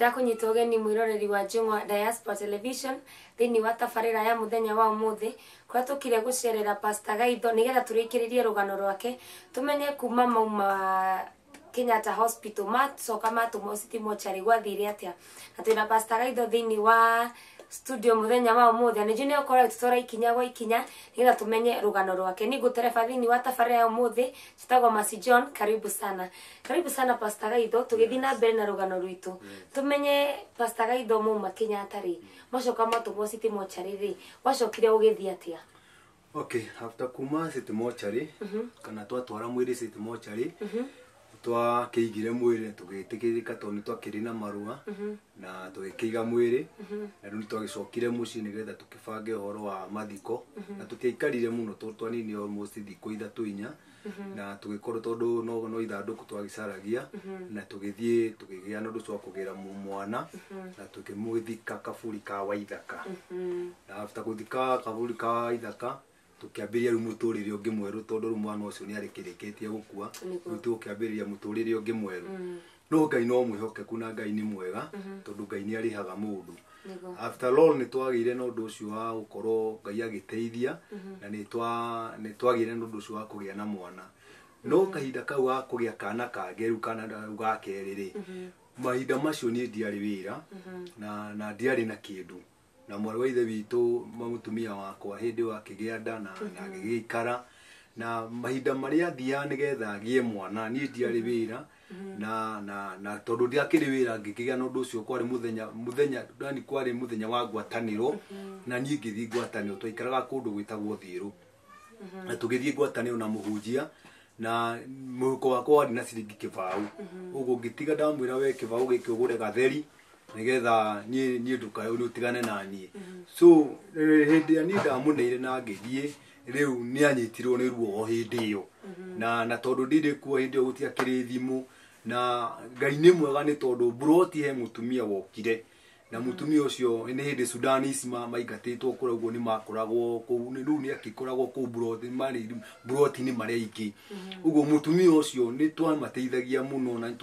Ndakunyita ũgeni mwĩroreri wa Jungwa Diaspora Television thĩinĩ wa tabarĩra ya mũthenya wa ũmũthĩ kũrĩa tũkire gũcerera Pastor Gaitho nĩgetha tũrĩkĩrĩrie rũgano rwake tũmenye kuma mauma Kenyatta Hospital macoka matũmwo City Mortuary gwathire atĩa. Na twĩna Pastor Gaitho thĩinĩ wa studio mũthenya wa ũmũthĩ na nĩnjũĩ nĩ ũkorwo agĩtũtwara ikinya gwa ikinya nĩgetha tũmenye rũgano rwake. Niĩ ngũtereba thĩinĩ wa tabarĩra ya ũmũthĩ njĩtagwo Mercy John. Karibu sana, karibu sana Pastor Gaitho. Tũgĩthiĩ na mbere na rũgano rwitũ tũmenye Pastor Gaitho mauma Kenyatta rĩ macoka matũmwo City Mortuary rĩ gwacokire gũgĩthiĩ atĩa? Okay, after kuma City Mortuary kana twatwara mwĩrĩ City Mortuary twakĩigire mwĩrĩ tũgĩtĩkĩrĩka tondũ nĩ twakĩrĩ na marũa na tũgĩkĩiga mwĩrĩ na rĩu nĩtwagĩcokire mũciĩ nĩgetha tũkĩbange ũhoro wa mathiko na tũtiaikarire mũno tondũ twanini almost thikũ ithatũ inya na tũgĩkorwo tondũ no ithandũkũ twagĩcaragia na tũgĩthiĩ tũkĩgĩa na ũndũ ũcio wa kũgĩra mwana na tũkĩmũthika kaburi ka Waithaka. Na after gũthika kaburi ka Waithaka tũkĩambĩrĩria rĩu mũtũrĩre ũngĩ mwerũ tondũ rĩu mwana ũcio nĩ arĩkĩrĩkĩtie gũkua. Rĩu tũkĩambĩrĩria mũtũrĩre ũngĩ mwerũ. No Ngai no mwĩhokeku na Ngai nĩ mwega tondũ Ngai nĩ arĩhaga mũndũ. After all nĩ twagĩire na ũndũ ũcio wa gũkorwo Ngai agĩteithia na nĩ twagĩire na ũndũ ũcio wa kũgĩa na mwana. No kahinda kau ga kũgĩa kana kangĩ rĩu kana ga kerĩ rĩ mahinda macio niĩ ndiarĩ wĩra na ndiarĩ na kĩndũ. Na mwarĩ wa ithe witũ mũtumia wakwa hĩndĩ ĩyo akĩgĩa nda na agĩgĩikara na mahinda marĩa athiaga nĩgetha agĩe mwana niĩ ndiarĩ wĩra na tondũ ndiakĩrĩ wĩra ngĩkĩgĩa na ũndũ ũcio kwarĩ mũthenya yani kwarĩ mũthenya wa ngwatanĩro na niĩ ngĩthiĩ ngwatanĩro twaikaraga kũndũ gwĩtagwo Thiĩrũ na tũgĩthiĩ ngwatanĩro na mũhunjia na mũhuko wakwa warĩ na ciringi kĩbaũ ũguo ngĩtiga ndamwĩra we kĩbaũ gĩkĩ ũgũre gatheri nĩgetha niĩ ndukae ũtigane na niĩ. So hĩndĩ ĩrĩa niĩ ndamũneire na ngĩthiĩ rĩu nĩanyitirwo nĩ ruo o hĩndĩ ĩyo na tondũ ndirĩ kuo hĩndĩ ĩyo gũtiakĩrĩ thimũ na Ngai nĩ mwega nĩ tondũ mburoti he mũtumia wokire na mũtumia ũcio nĩ hĩndĩ Sudanese maingatĩtwo kũrĩa ũguo nĩ makoragwo kũu rĩu nĩ akĩkoragwo kũu mburoti-inĩ marĩa aingĩ. Ũguo mũtumia ũcio nĩ twamateithagia mũno na nĩ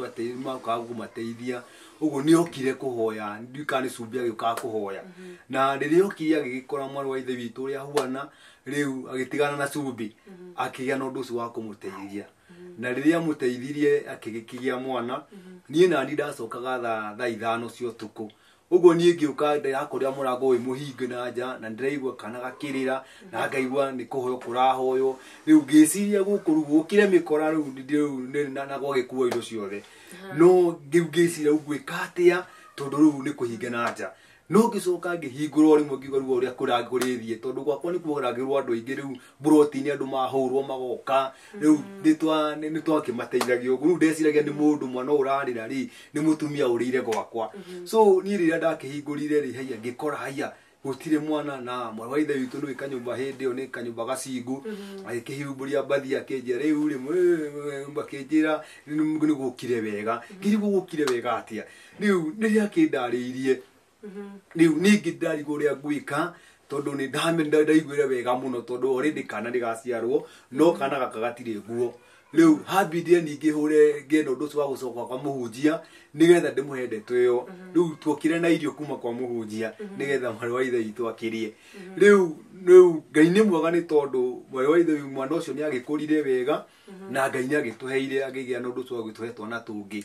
kũmateithia. Ũguo nĩ okire kũhoya ndiũĩ kana nĩ cumbĩ agĩũkaga kũhoya na rĩrĩa okire agĩgĩkora mwarĩ wa ithe witũ ũrĩa huana rĩu agĩtigana na cumbĩ akĩgĩa na ũndũ ũcio wa kũmũteithia. Na rĩrĩa amũteithirie akĩgĩkĩgĩa mwana niĩ nani ndacokaga thaa ithano cia ũtukũ. Ũguo niĩ ngĩũka ndĩrakorera mũrango wĩ mũhinge na nja na ndĩraigua kana gakĩrĩra na ngaigua nĩ kũhoywo kũrahoywo. Rĩu ngĩciria gũkũ rĩu gũkire mĩkora rĩu na gwagĩkuo indo ciothe. No rĩu ngĩciria rĩu ngwĩka atĩa tondũ rĩu nĩ kũhinge na nja. No ngĩcoka ngĩhingũra o rĩmwe ngĩigua ruo ũrĩa kũrĩthiĩ tondũ gwakwa nĩ kuoragĩrwo andũ aingĩ rĩu mburoti-inĩ andũ mahũrwo magoka rĩu nĩ twakĩmateithagia ũguo. Rĩu ndeciragia nĩ mũndũ mwana ũyũ ũrarĩra rĩ nĩ mũtumia ũrĩire gwakwa. So niĩ rĩrĩa ndakĩhingũrire rĩ haiya ngĩkora haiya gũtirĩ mwana na mwarĩ wa ithe witũ nĩ kanyũmba hĩndĩ ĩyo nĩ kanyũmba gacingu agĩkĩhumbũria mbathi akĩnjĩra rĩu rĩ akĩnjĩra nĩ gũkire wega. Ngĩrigwo gũkire wega atĩa. Rĩu rĩrĩa akĩndarĩirie rĩu ningĩ ndarigwo ũrĩa ngwĩka tondũ nĩ ndaiguire wega mũno tondũ already kana nĩgaciarwo no kana gaka gatirĩ nguo. Rĩu hambindire ningĩ hũre ngĩe na ũndũ ũcio wa gũcoka kwa mũhunjia nĩgetha ndĩmũhe ndeto ĩyo. Rĩu tuokire na irio kuma kwa mũhunjia nĩgetha mwarĩ wa ithe witũ akĩrĩe. Rĩu Ngai nĩ mwega nĩ tondũ mwarĩ wa ithe mwana ũcio nĩ agĩkũrire wega na Ngai nĩ agĩtũheire akĩgĩa na ũndũ ũcio wa gũtũhe twana tũngĩ.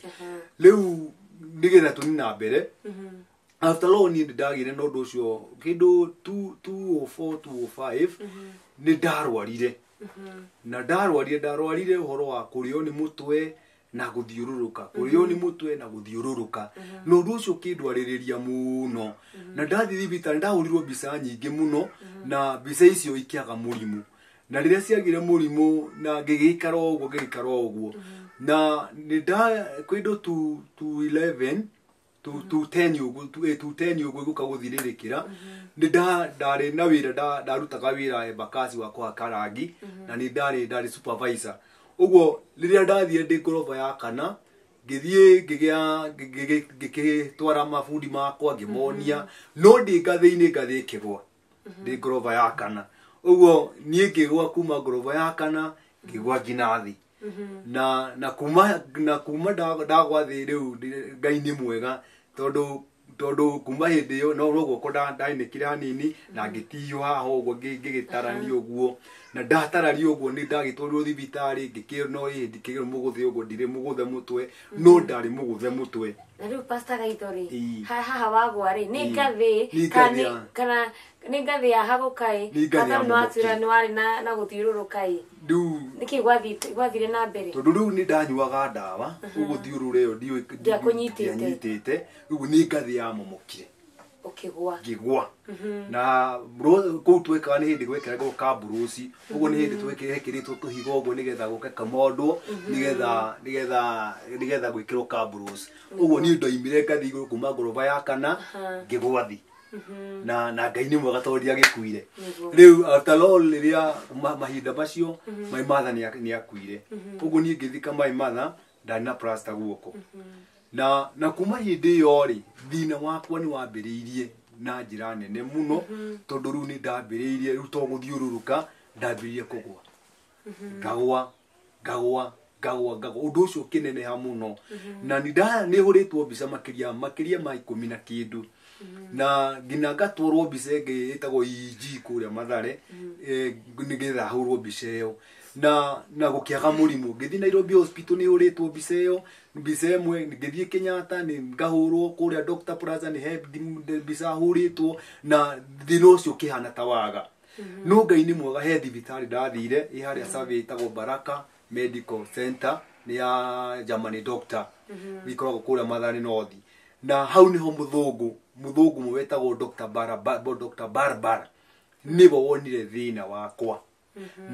Rĩu nĩgetha tũthiĩ na mbere after all niĩ ndagĩire na ũndũ ũcio kĩndũ 204 205 nĩ ndarwarire. Na ndarwarire ũhoro wa kũrĩo nĩ mũtwe na gũthiũrũrũka kũrĩo nĩ mũtwe na gũthiũrũrũka. Na ũndũ ũcio ũkĩndwarĩrĩria mũno. Na ndathiĩ thibitarĩ ndahũrirwo mbica nyingĩ mũno na mbica icio ikĩaga mũrimũ. Na rĩrĩa ciagire mũrimũ na ngĩgĩikara o ũguo na nĩ nda kĩndũ 211 210 ũguo 210 ũguo gũka gũthirĩrĩkĩra nĩ ndarĩ na wĩra ndarutaga wĩra Embakasi wa kũhaka rangi na nĩ ndarĩ supervisor. Ũguo rĩrĩa ndathire ndĩ ngoroba ya kana ngĩthiĩ ngĩgĩa ngĩgĩtwara mabundi makwa ngĩmonia no ndĩ ngathĩ-inĩ ngathĩ ĩkĩgwa ndĩ ngoroba ya kana. Ũguo niĩ ngĩgwa kuma ngoroba ya kana ngĩgwa nginya thĩ. Na kuma ndagwa thĩ rĩu Ngai nĩ mwega. Tondu kuma hindi iyo no guoko ndainĩkire hanini na ngĩtihio haha ũguo ngĩgĩtarania ũguo na ndatararia ũguo nĩ ndagĩtwarirwo thibitarĩ ngĩkĩrwo no ĩĩ ndikĩrwo mũgũthe ũguo ndirĩ mũgũthe mũtwe no ndarĩ mũgũthe mũtwe. Na rĩu Pastor Gaitho rĩ, Ĩĩ. haha wagwa rĩ, nĩ Ĩĩ. ngathĩ Nĩ kana ngathĩ ya- kana nĩ ngathĩ ya hagũka ĩ, Nĩ ngathĩ ya kana nĩ watwĩra mũmoki. nĩ warĩ na gũthiũrũrũka ĩ, Rĩu nĩkĩ gwathire na mbere? Tondu rĩu nĩ ndanyuaga ndawa ũgũthiũrũra ĩyo ndiũĩ Ndĩakũnyitĩte. ndianyitĩte, rĩu nĩ ngathĩ yamomokire. Ũkĩgwa. Ngĩgwa na kũu twekaga nĩ hĩndĩ gwekĩragwo kamburuci ũguo nĩ hĩndĩ twekĩrĩtwo tũhiga ũguo nĩgetha gũke kamondwo nĩgetha gwĩkĩrwo kamburuci ũguo niĩ ndoimire ngathi igũrũ kuma ngoroba ya kana ngĩgwa thĩ na Ngai nĩ mwega tondũ ndiagĩkuire. Nĩguo. Rĩu after all rĩrĩa mahinda macio my mother nĩ akuire ũguo niĩ ngĩthika my mother ndarĩ na plaster guoko na kuma hĩndĩ ĩyo rĩ thĩna wakwa nĩ wambĩrĩirie na njĩra nene mũno tondũ rĩu nĩ ndambĩrĩirie rĩu to gũthiũrũrũka ndambĩrĩirie kũgwa ngagwa ngagwa ngagwa ngagwa ũndũ ũcio ũkĩneneha mũno na nĩ hũrĩtwo mbica makĩria ma 10 na kĩndũ na nginya ngatwarwo mbica ĩngĩ ĩtagwo EEG kũrĩa Mathare nĩgetha hũrwo mbica ĩyo na gũkĩaga mũrimũ ngĩthiĩ Nairobi Hospital nĩ hũrĩtwo mbica ĩyo mbica ĩmwe ngĩthiĩ Kenyatta nĩ ngahũrwo kũrĩa Dr Plaza nĩ he mbica hũrĩtwo na thĩna ũcio ũkĩhana ta waga no Ngai nĩ mwega he thibitarĩ ndathire ĩ harĩa Survey ĩtagwo Baraka Medical Center nĩ ya Germany doctor ikoragwo kũrĩa Mathare North na hau niho mũthũngũ ũmwe wetagwo Dr. Dr. Barbara nĩwe wonire thĩna wakwa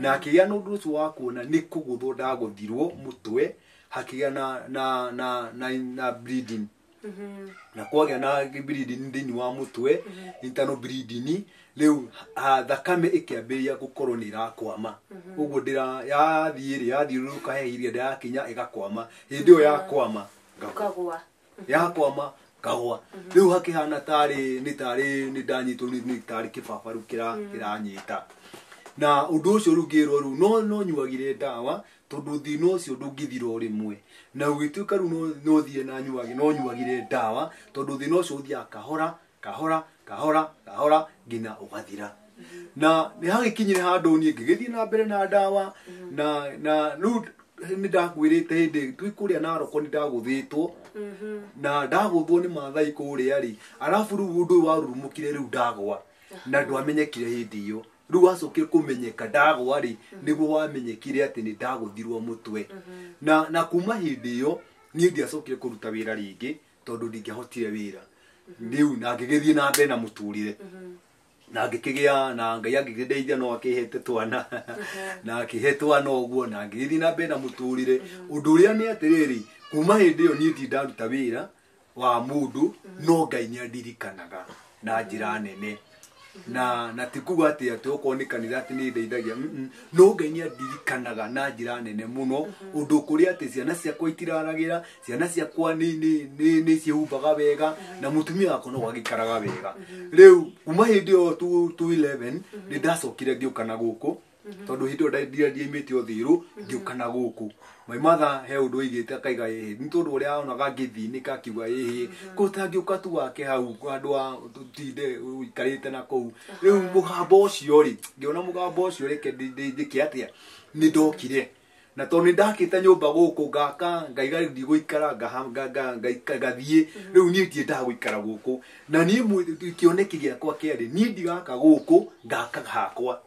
na akĩgĩa na ũndũ ũcio wa kuona nĩ kũgũthwo ndagũthirwo mũtwe hakĩgĩa na bleeding na kwagĩa na bleeding thĩinĩ wa mũtwe internal bleeding rĩu thakame ĩkĩambĩrĩria gũkorwo nĩ ĩrakwama ũguo ndĩra yathiĩ rĩ yathiũrũrũka he iria ndĩrakinya ĩgakwama hĩndĩ ĩyo yakwama Ũkagwa. Yakwama ngagwa rĩu hakĩhana tarĩ nĩ tarĩ nĩ ndanyitwo nĩ tarĩ kĩbaba rĩu kĩranyita na ũndũ ũcio rĩu ngĩrwo rĩu no nyuagire ndawa tondũ thĩna ũcio ndũngĩthira o rĩmwe na ũgĩtuĩka rĩu no thiĩ na nyuage no nyuagire ndawa tondũ thĩna ũcio ũthiaga kahora kahora kahora kahora nginya ũgathira na nĩ hagĩkinyire handũ niĩ ngĩgĩthiĩ na mbere na ndawa na rĩu nĩ ndakwĩrĩte hĩndĩ twĩ kũrĩa Naroko nĩ ndagũthĩtwo na ndagũthwo nĩ Maathai kũrĩa rĩ arabu rĩu ũndũ ũyũ warurumũkire rĩu ndagwa na ndwamenyekire hĩndĩ ĩyo rĩu wacokire kũmenyeka ndagwa rĩ nĩguo wamenyekire atĩ nĩ ndagũthirwo mũtwe na kuma hĩndĩ ĩyo niĩ ndiacokire kũruta wĩra rĩngĩ tondũ ndingĩahotire wĩra rĩu na ngĩgĩthiĩ na mbere na mũtũrĩre na ngĩkĩgĩa na Ngai angĩkĩndeithia no akĩhete twana na akĩhe twana ũguo na ngĩgĩthiĩ na mbere na mũtũrĩre ũndũ ũrĩa nĩ atĩrĩrĩ kuma hĩndĩ ĩyo niĩ ndindaruta wĩra wa mũndũ no Ngai nĩ andirikanaga na njĩra nene na ti kuga atĩ okorwo nĩ kanitha atĩ nĩ ndeithagia no Ngai nĩ andirikanaga na njĩra nene mũno ũndũ kũrĩa atĩ ciana ciakwa itiraragĩra ciana ciakwa nĩ ciĩhumbaga wega na mũtumia wakwa no agĩikaraga wega rĩu kuma hĩndĩ ĩyo 2011 nĩ ndacokire ngĩũka na gũkũ tondũ hĩndĩ ĩyo ndiaimĩte ũthiru ngĩũka na gũkũ my mother he ũndũ oigĩte akaiga ĩhĩ nĩ tondũ ũrĩa onaga ngĩthinĩka akiuga ĩhĩ kũ ũtangĩũka tu wake hau handũ ha tũtinde ũikarĩte na kũu rĩu mũgambo ũcio rĩ ngĩona mũgambo ũcio reke ndĩke atĩa nĩ ndokire na tondũ nĩ ndakĩte nyũmba gũkũ ngaka ngaiga ndigũikara ngathiĩ rĩu niĩ ndiendaga gũikara gũkũ na niĩ kĩoneki gĩakwa kĩarĩ niĩ ndigaka gũkũ ngaka hakwa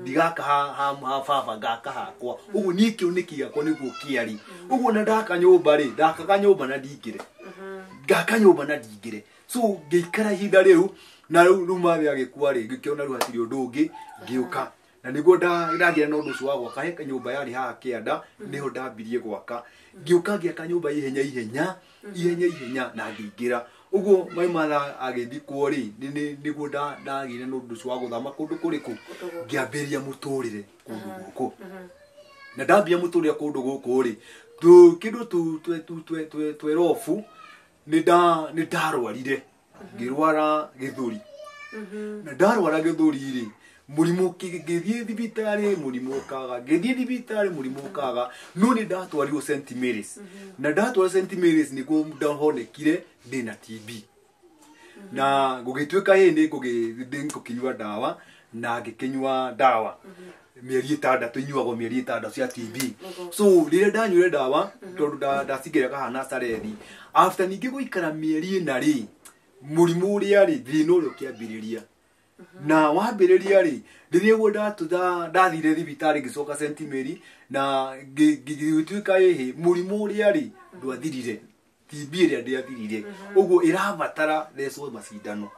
ndigaka ha baba ngaka hakwa ũguo niĩ kĩoneki gĩakwa nĩguo kĩarĩ ũguo na ndaka nyũmba rĩ ndakaga nyũmba na ndingĩre ngaka nyũmba na ndingĩre so ngĩikara ihinda rĩu na rĩu mathĩ agĩkua rĩ ngĩkĩona rĩu hatirĩ ũndũ ũngĩ ngĩũka na nĩguo ndagĩa na ũndũ ũcio wa gwaka he nyũmba yarĩ haha kĩanda nĩho ndambirie gwaka ngĩũka ngĩaka nyũmba ihenya ihenya ihenya ihenya na ngĩingĩra ũguo my mother agĩthikwo rĩ nĩguo ndagĩire na ũndũ ũcio wa gũthama kũndũ kũrĩkũ ngĩambĩrĩria mũtũrĩre kũndũ gũkũ na ndambia mũtũrĩre kũndũ gũkũ rĩ kĩndũ twerobu nĩ ndarwarire ngĩrwara gĩthũri na ndarwara gĩthũri rĩ Mũrimũ ngĩthiĩ thibitarĩ mũrimũ ũkaga, ngĩthiĩ thibitarĩ mũrimũ ũkaga, no nĩ ndatwarirwo St Mary's. Na ndatwarwo St Mary's nĩguo ndahonekire ndĩna TB. Na gũgĩtuĩka ĩ nĩ ngũkĩnyua ndawa, na ngĩkĩnyua ndawa mĩeri 6, inyuagwo mĩeri 6 cia TB. So rĩrĩa ndanyuire ndawa tondũ ndacingĩraga haha Nazarethi, after ningĩ gũikara mĩeri 4 rĩ, mũrimũ ũrĩa rĩ, thĩna ũrĩa ũkĩambĩrĩria. Na wambĩrĩria rĩ, rĩrĩa guo ndathire thibitarĩ ngĩcoka St Mary, na ngĩtuĩka ĩhĩ mũrimũ ũrĩa rĩ ndwathirire, TB ĩrĩa ndĩathirire, ũguo ĩrabatara thecwo macindano.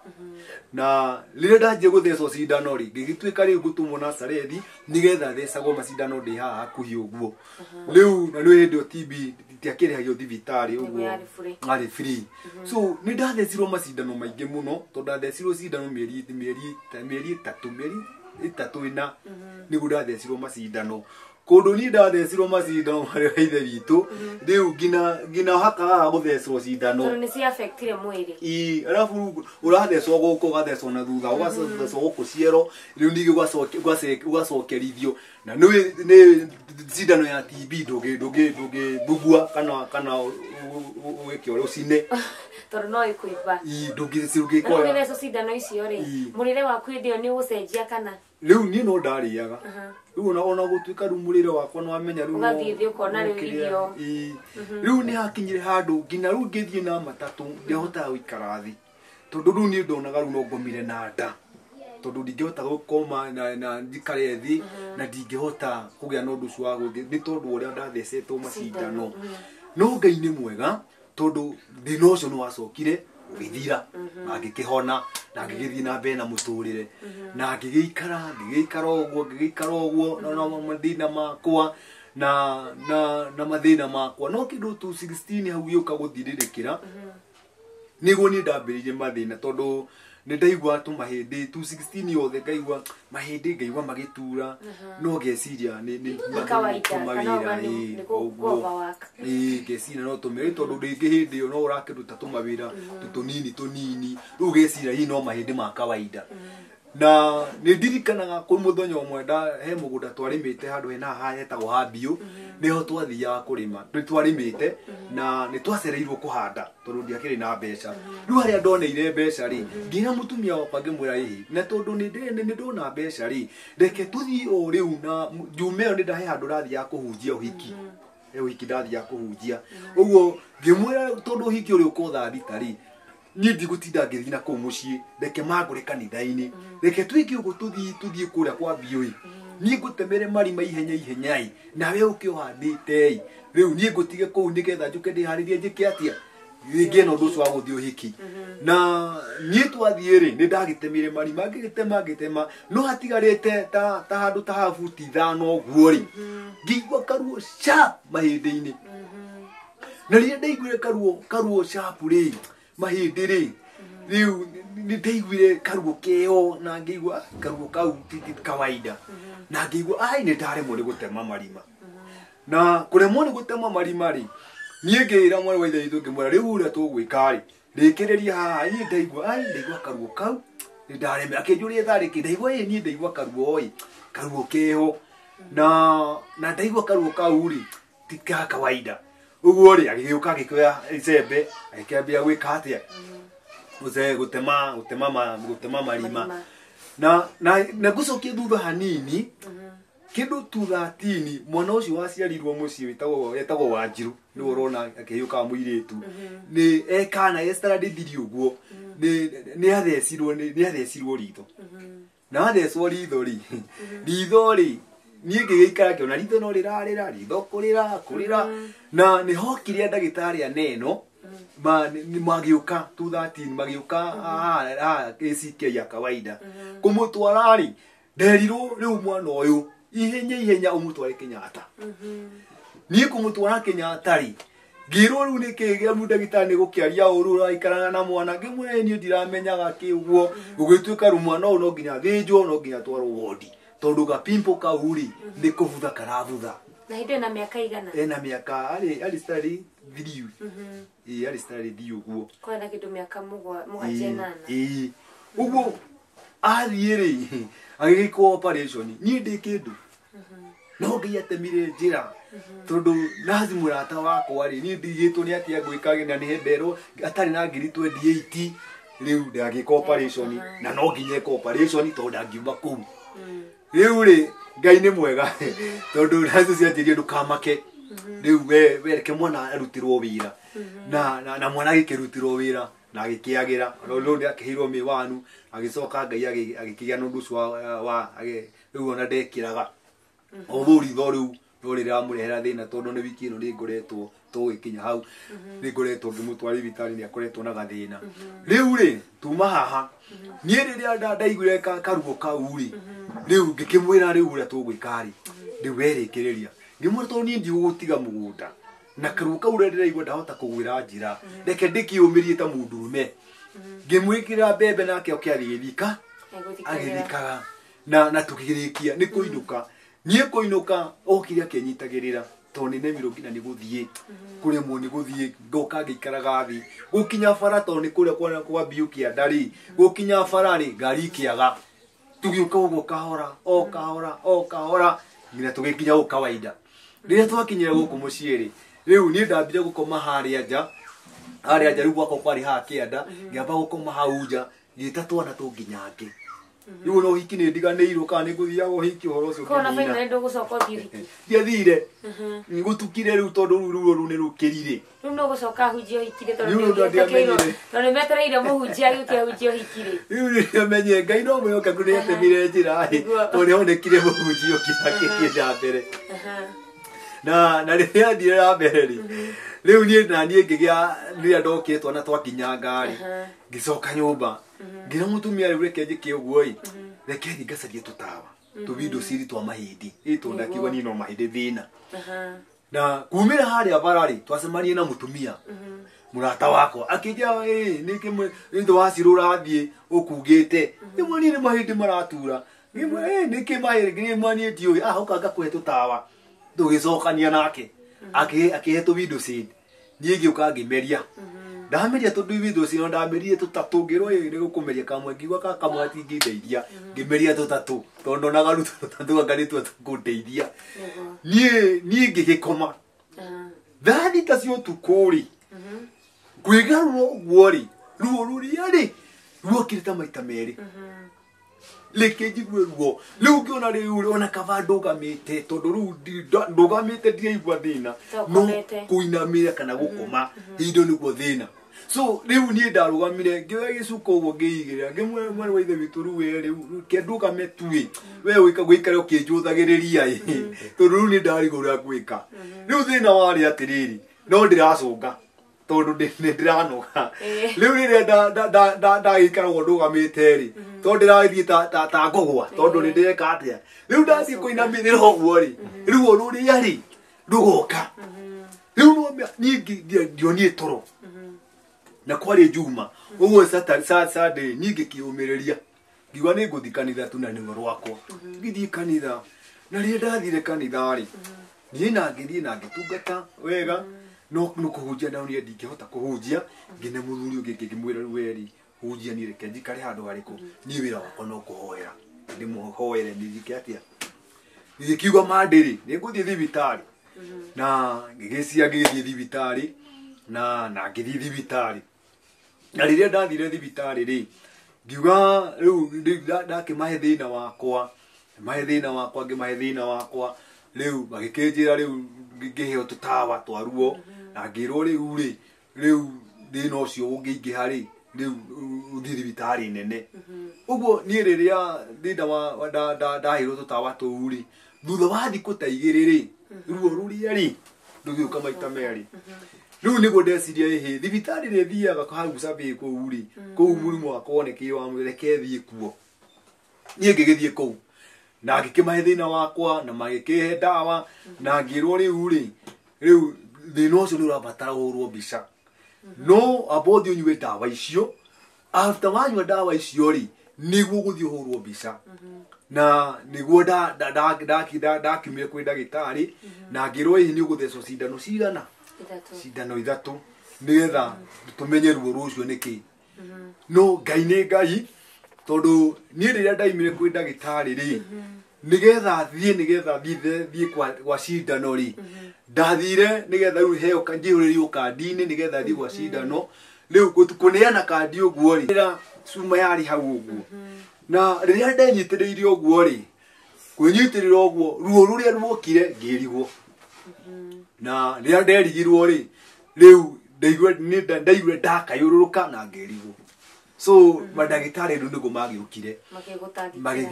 Na rĩrĩa ndanjia gũthecwo cindano rĩ, ngĩgĩtuĩka rĩu ngũtũmwo Nazarethi nĩgetha thecagwo macindano ndĩ haha hakuhĩ ũguo. Rĩu na nĩ hĩndĩ ĩyo TB itiakĩrĩhagio thibitarĩ ũguo, yarĩ free. So nĩ ndathecirwo macindano maingĩ mũno, tondũ ndathecirwo cindano mĩeri 3 4 nĩguo ndathecirwo macindano. Kũndũ niĩ ndathecirwo macindano marĩ wa ithe witũ, rĩu nginya hakaga gũthecwo cindano. Tondũ nĩ ciaffectire mwĩrĩ. Ii, arabu ũrathecwo gũkũ, ũgathecwo na thutha, ũgathecwo gũkũ ciero, rĩu ningĩ ũgacokerithio. Na nĩ cindano ya TB ndũngĩthugua kana ũgĩke ũrĩa ũcine. Tondũ no ĩkũimba. Ii, ndũngĩkoya. Na ũgĩthecwo cindano icio rĩ, mũrĩre waku hĩndĩ ĩyo nĩ ũgũcenjia kana? Rĩu niĩ no ndarĩaga. Rĩu ona gũtuĩka rĩu mũrĩre wakwa nĩ wamenya rĩu. Ũgathiĩ thĩ ũkona rĩu irio. Rĩu nĩ hakinyire handũ nginya rĩu ngĩthiĩ na matatũ ndiahotaga gũikara thĩ. Tondũ rĩu niĩ ndonaga rĩu no ngomire na nda. Tondũ ndingĩhota gũkoma na njikare thĩ, na ndingĩhota kũgĩa na ũndũ ũcio wa gũthiĩ nĩ tondũ ũrĩa ndathecetwo macindano. No Ngai nĩ mwega tondũ thĩna ũcio nĩ wacokire ũgĩthira, na ngĩkĩhona, na ngĩgĩthiĩ na mbere na mũtũrĩre. Na ngĩgĩikara ũguo, na mathĩna makwa, na mathĩna makwa. No kĩndũ 216 hau gĩũka gũthirĩrĩkĩra, nĩguo niĩ ndambĩrĩirie mathĩna, tondũ nĩ ndaigua tũmahĩndĩ 216 yothe ngaigua mahĩndĩ ngaigua magĩtura, no ngeciria nĩ mawĩra, ngeciria no tũmĩrĩ, tondũ rĩngĩ hĩndĩ ĩyo no ũrakĩruta tũmawĩra tũnini tũnini, rĩu ngeciria hihi no mahĩndĩ ma kawaida. Na nĩ ndirikanaga kwĩ mũthenya ũmwe he mũgũnda twarĩmĩte handũ hena haha hetagwo Hambiũ, nĩho twathiaga kũrĩma, nĩ twarĩmĩte na nĩ twacereirwo kũhanda tondũ ndiakĩrĩ na mbeca. Rĩu harĩa ndoneire mbeca rĩ, ngĩra mũtumia wakwa ngĩmwĩra ĩhĩ, na tondũ nĩ ndona mbeca rĩ, reke tũthiĩ o rĩu na njume ĩyo nĩ ndahe handũ ndathiaga kũhunjia ũhiki. Ũhiki ndathiaga kũhunjia. Ũguo ngĩmwĩra tondũ ũhiki ũrĩa ũko thaa thita rĩ, niĩ ndigũtinda ngĩthiĩ na kũu mũciĩ, reke mangũre kanitha-inĩ, reke twĩke ũguo tũthiĩ kũrĩa kwa Mbiũ-ĩ, niĩ ngũtemere marima ihenya ihenya-ĩ, nawe ũke ũhandĩte-ĩ, rĩu niĩ ngũtige kũu nĩgetha njũke ndĩharĩrie njĩke atĩa, ngĩe na ũndũ ũcio wa gũthiĩ ũhiki. Na niĩ twathiĩ rĩ, nĩ ndagĩtemire marima, ngĩgĩtema, no hatigarĩte ta handũ ta buti 5 ũguo rĩ, ngĩigua karuo sharp mahĩndĩ-inĩ. Na rĩrĩa ndaiguire karuo sharp rĩ, mahĩndĩ rĩ, rĩu nĩ ndaiguire karuo keho, na ngĩigua karuo kau ti kawaida, na ngĩigua ai nĩ ndaremwo nĩ gũtema marima. Na kũremwo nĩ gũtema marima rĩ, niĩ ngĩra mwarĩ wa ithe witũ ngĩmwĩra rĩu ũrĩa tũgwĩka rĩ, rĩkĩrĩria haha, niĩ ndaigua ai ndaigua karuo kau nĩ ndaremwo. Akĩnjũria thaa rĩkĩ, ndaigua ĩ niĩ ndaigua karuo ĩ, karuo keho, na ndaigua karuo kau rĩ ti ka kawaida. Ũguo rĩ, agĩgĩũka agĩkĩoya icembe, agĩkĩambia gwĩka atĩa, gũtema marima. Na ngũcokia thutha hanini, kĩndũ 213 mwana ũcio waciarirwo mũciĩ wetagwo Wanjiru, nĩwe ũrona akĩhĩũka mũirĩtu, nĩ ekana estaradithiri ũguo, nĩ athecirwo ritho. Na athecwo ritho rĩ, ritho rĩ, niĩ ngĩgĩikara ngĩona ritho no rĩrarĩra, ritho kũrĩra, na nĩ hokire ndagĩtarĩ aneno, magĩũka 213, magĩũka haha ACK ya kawaida. Kũmũtwara rĩ, nderirwo rĩu mwana ũyũ ihenya ihenya ũmũtware Kenyatta. Niĩ kũmũtwara Kenyatta rĩ, ngĩrwo rĩu nĩkĩ gĩa ndagĩtarĩ nĩ gũkĩaria ũru ũraikarana na mwana, ngĩmwĩra niĩ ndiramenyaga kĩ ũguo, gũgĩtuĩka rĩu mwana ũyũ no nginya athĩnjwo, no nginya atwarwo wodi, tondũ gapimpo kau rĩ nĩ kũbutha karabutha. Na hĩndĩ ĩna mĩaka igana? Ena mĩaka arĩ starĩ 3. Ĩĩ, arĩ starĩ 3 ũguo. Kwena kĩndũ mĩaka 7 8. Ĩĩ. Ũguo Athiĩ rĩ agĩgĩkwo operation niĩ ndĩ kĩndũ no Ngai atemire njĩra tondũ nathi mũrata wakwa rĩ niĩ ndigĩtwo nĩ atĩa ngwĩka na nĩ henderwo atarĩ na ngiri 28 rĩu ndangĩka operation na no nginya eka operation tondũ ndangiuma kũu. Rĩu rĩ Ngai nĩ mwega tondũ nacio cianjĩrie ndũkamake rĩu we reke mwana arutirwo wĩra na mwana agĩkĩrutirwo wĩra na agĩkĩagĩra rĩu nĩ akĩheirwo mĩwanu agĩcoka Ngai agĩkĩgĩa na ũndũ ũcio wa rĩu ona ndekĩraga o ritho rĩu no rĩramũrehera thĩna tondũ nĩ wiki ĩno nĩ ngoretwo tũgĩkinya hau nĩ ngoretwo ngĩmũtwara thibitarĩ nĩ akoretwo na gathĩna. Rĩu rĩ tuma haha niĩ rĩrĩa ndaiguire karuo kau rĩ rĩu ngĩkĩmwĩra rĩu ũrĩa tũgwĩka rĩ rĩu werĩkĩrĩria ngĩmwĩra tondũ niĩ ndigũgũtiga mũgũnda na karuo kau ũrĩa ndĩraigua ndahota kũgwĩra njĩra reke ndĩkĩũmĩrie ta mũndũrũme. Ngĩmwĩkĩra mbembe nake oke agĩgĩthika agĩthikaga na tũkĩrĩkia nĩ kũinũka. Niĩ kũinũka okire akĩnyitagĩrĩra tondũ nĩ nemirwo nginya nĩ gũthiĩ kũremwo nĩ gũthiĩ ngoka ngĩikaraga thĩ gũkinya bara tondũ nĩ kũrĩa kwa mbiũ kĩanda rĩ gũkinya bara rĩ ngari ikĩaga tũgĩũka ũguo kahora o kahora o kahora nginya tũgĩkinya gũkũ kawaida. Rĩrĩa twakinyire gũkũ mũciĩ rĩ rĩu niĩ ndambire gũkoma harĩa nja rĩu gwakwa kwarĩ haha kĩanda ngĩamba gũkoma hau nja ngĩta twana tũnginyange. Rĩu no ũhiki nĩ ndiganĩirwo kana nĩ ngũthiaga ũhiki ũhoro ũcio ũkĩnina. Kona finally ndũgũcoka ũthiĩ ũhiki. Ndiathire. Gũtukire rĩu tondũ rĩu ruo rũu nĩ rũkĩrire. Rĩu no gũcoka ahunjie ũhiki rĩ tondũ nĩ metereire mũhunjia agĩũke ahunjie ũhiki rĩ. Rĩu nĩamenye Ngai no mwĩhokeku nĩ atemire njĩra ĩ tondũ nĩonekire mũhunjia ũngĩ akĩthiĩ na mbere. Na rĩrĩa athire na mbere rĩ rĩu niĩ na niĩ ngĩgĩa rĩrĩa ndokire twana twakinyanga rĩ ngĩcoka nyũmba ngĩra mũtumia rĩu reke njĩke ũguo ĩ reke thiĩ ngacarie tũtawa tũwindow sill twa mahĩndĩ ĩ tondũ ndakiuga niĩ no mahĩndĩ thĩna. Na kumĩra harĩa bara rĩ twacemanirie na mũtumia mũrata wakwa akĩnjĩra ĩ nĩkĩ nĩ wacirũ ũrathiĩ ũkungĩte rĩmwe niĩ nĩ mahĩndĩ maratura ngĩmwĩra ĩ nĩkĩ mahĩndĩ ngĩmwĩra niĩ ndiũĩ ahoka ngakũhe tũtawa tũgĩcokania nake akĩhe tũwindow sill niĩ ngĩũka ngĩmeria ndameria tondũ window sill ndamerie tũtatũ ngĩrwo ĩ nĩ gũkũmeria kamwe ngiuga ka kamwe gatingĩndeithia ngĩmeria tũtatũ tondũ ndonaga rĩu tũtatũ anga nĩtuo tũkũndeithia. Niĩ ngĩgĩkoma thaa thita cia ũtukũ rĩ kwĩgarũra ũguo rĩ ruo rũrĩa rĩ ruokire ta maita merĩ reke njigue ruo rĩu ngĩona rĩu ona kaba ndũgamĩte tondũ rĩu ndũgamĩte ndiraigua thĩna no kũinamĩra kana gũkoma indo nĩguo thĩna. So rĩu niĩ ndarũgamire ngĩoya gĩcuka ũguo ngĩigĩrĩra ngĩmwĩra mwarĩ wa ithe witũ rĩu we rĩu ke ndũgame tu ĩ we gũikare ũkĩnjũthagĩrĩria ĩ tondũ rĩu nĩ ndarigwo ũrĩa ngwĩka. Rĩu thĩna warĩ atĩrĩrĩ no ndĩracũnga tondũ nĩ ndĩranoga. Rĩu rĩrĩa ndagĩikara ũguo ndũgamĩte rĩ tondũ ndĩrathiĩ ta ngũgwa tondũ nĩ ndĩreka atĩa rĩu ndathiĩ kũinamĩrĩra ũguo rĩ ruo rũrĩa rĩ rũgoka. Rĩu niĩ ndionire toro na kwarĩ Juma ũguo Saturday niĩ ngĩkĩũmĩrĩria ngiuga nĩ ngũthiĩ kanitha tu na nĩguo rwakwa ngĩthiĩ kanitha na rĩrĩa ndathire kanitha rĩ niĩ na ngĩthiĩ na ngĩtungata wega no kũhunjia ndonire ndingĩhota kũhunjia ngĩne mũthuri ũngĩ ngĩmwĩra rĩu we rĩ hunjia niĩ reke njikare handũ harĩkũ niĩ wĩra wakwa no kũhoera ndĩmũhoere nĩthike atĩa ngĩkiuga Monday rĩ nĩ ngũthiĩ thibitarĩ na ngĩgĩcia ngĩgĩthiĩ thibitarĩ na ngĩthiĩ thibitarĩ na rĩrĩa ndathire thibitarĩ rĩ ngiuga rĩu ndakĩmahe thĩna wakwa ngĩmahe thĩna wakwa rĩu magĩkĩnjĩra rĩu ngĩheo tũtawa twa ruo na ngĩrwo rĩu rĩ rĩu thĩna ũcio ũngĩingĩha rĩ rĩu ũthiĩ thibitarĩ nene. Ũguo niĩ rĩrĩa thĩna wa ndaheirwo tũtawa tũu rĩ thutha wa thikũ ta igĩrĩ rĩ ruo rũrĩa rĩ rũgĩũka maita merĩ. Rĩu nĩguo ndeciria ĩhĩ thibitarĩ rĩ thiaga hau Survey kũu rĩ kũu mũrimũ wakwa wonekire wa reke thiĩ kuo. Niĩ ngĩgĩthiĩ kũu na ngĩkĩmahe thĩna wakwa na magĩkĩhe ndawa na ngĩrwo rĩu rĩ rĩu thĩna ũcio nĩ ũrabatara ũhũrwo mbica no amba ũthiĩ ũnyue ndawa icio after wanyua ndawa icio rĩ nĩguo ũgũthiĩ ũhũrwo mbica na nĩguo ndakiumire kwĩ ndagĩtarĩ na ngĩrwo ĩhĩ nĩ ũgũthecwo cindano cigana cindano ithatũ nĩgetha tũmenye ruo rũcio nĩkĩ. No Ngai nĩ Ngai Tondu niĩ rĩrĩa ndaimire kwĩ ndagĩtarĩ rĩ, nĩgetha thiĩ kwa cindano rĩ, ndathire nĩgetha rĩu heo njihũrĩrio kandi-inĩ nĩgetha thiĩ gwa cindano. Rĩu kũneana kandi ũguo rĩ, rĩrĩa cuma yarĩ hau ũguo, na rĩrĩa ndenyitĩrĩire ũguo rĩ, kwĩnyitĩrĩra ũguo ruo rũrĩa ruokire ngĩrigwo. Na rĩrĩa nderigirwo rĩ, rĩu ndaigua ndakayũrũrũka na ngĩrigwo. So mandagĩtarĩ rĩu nĩguo magĩũkire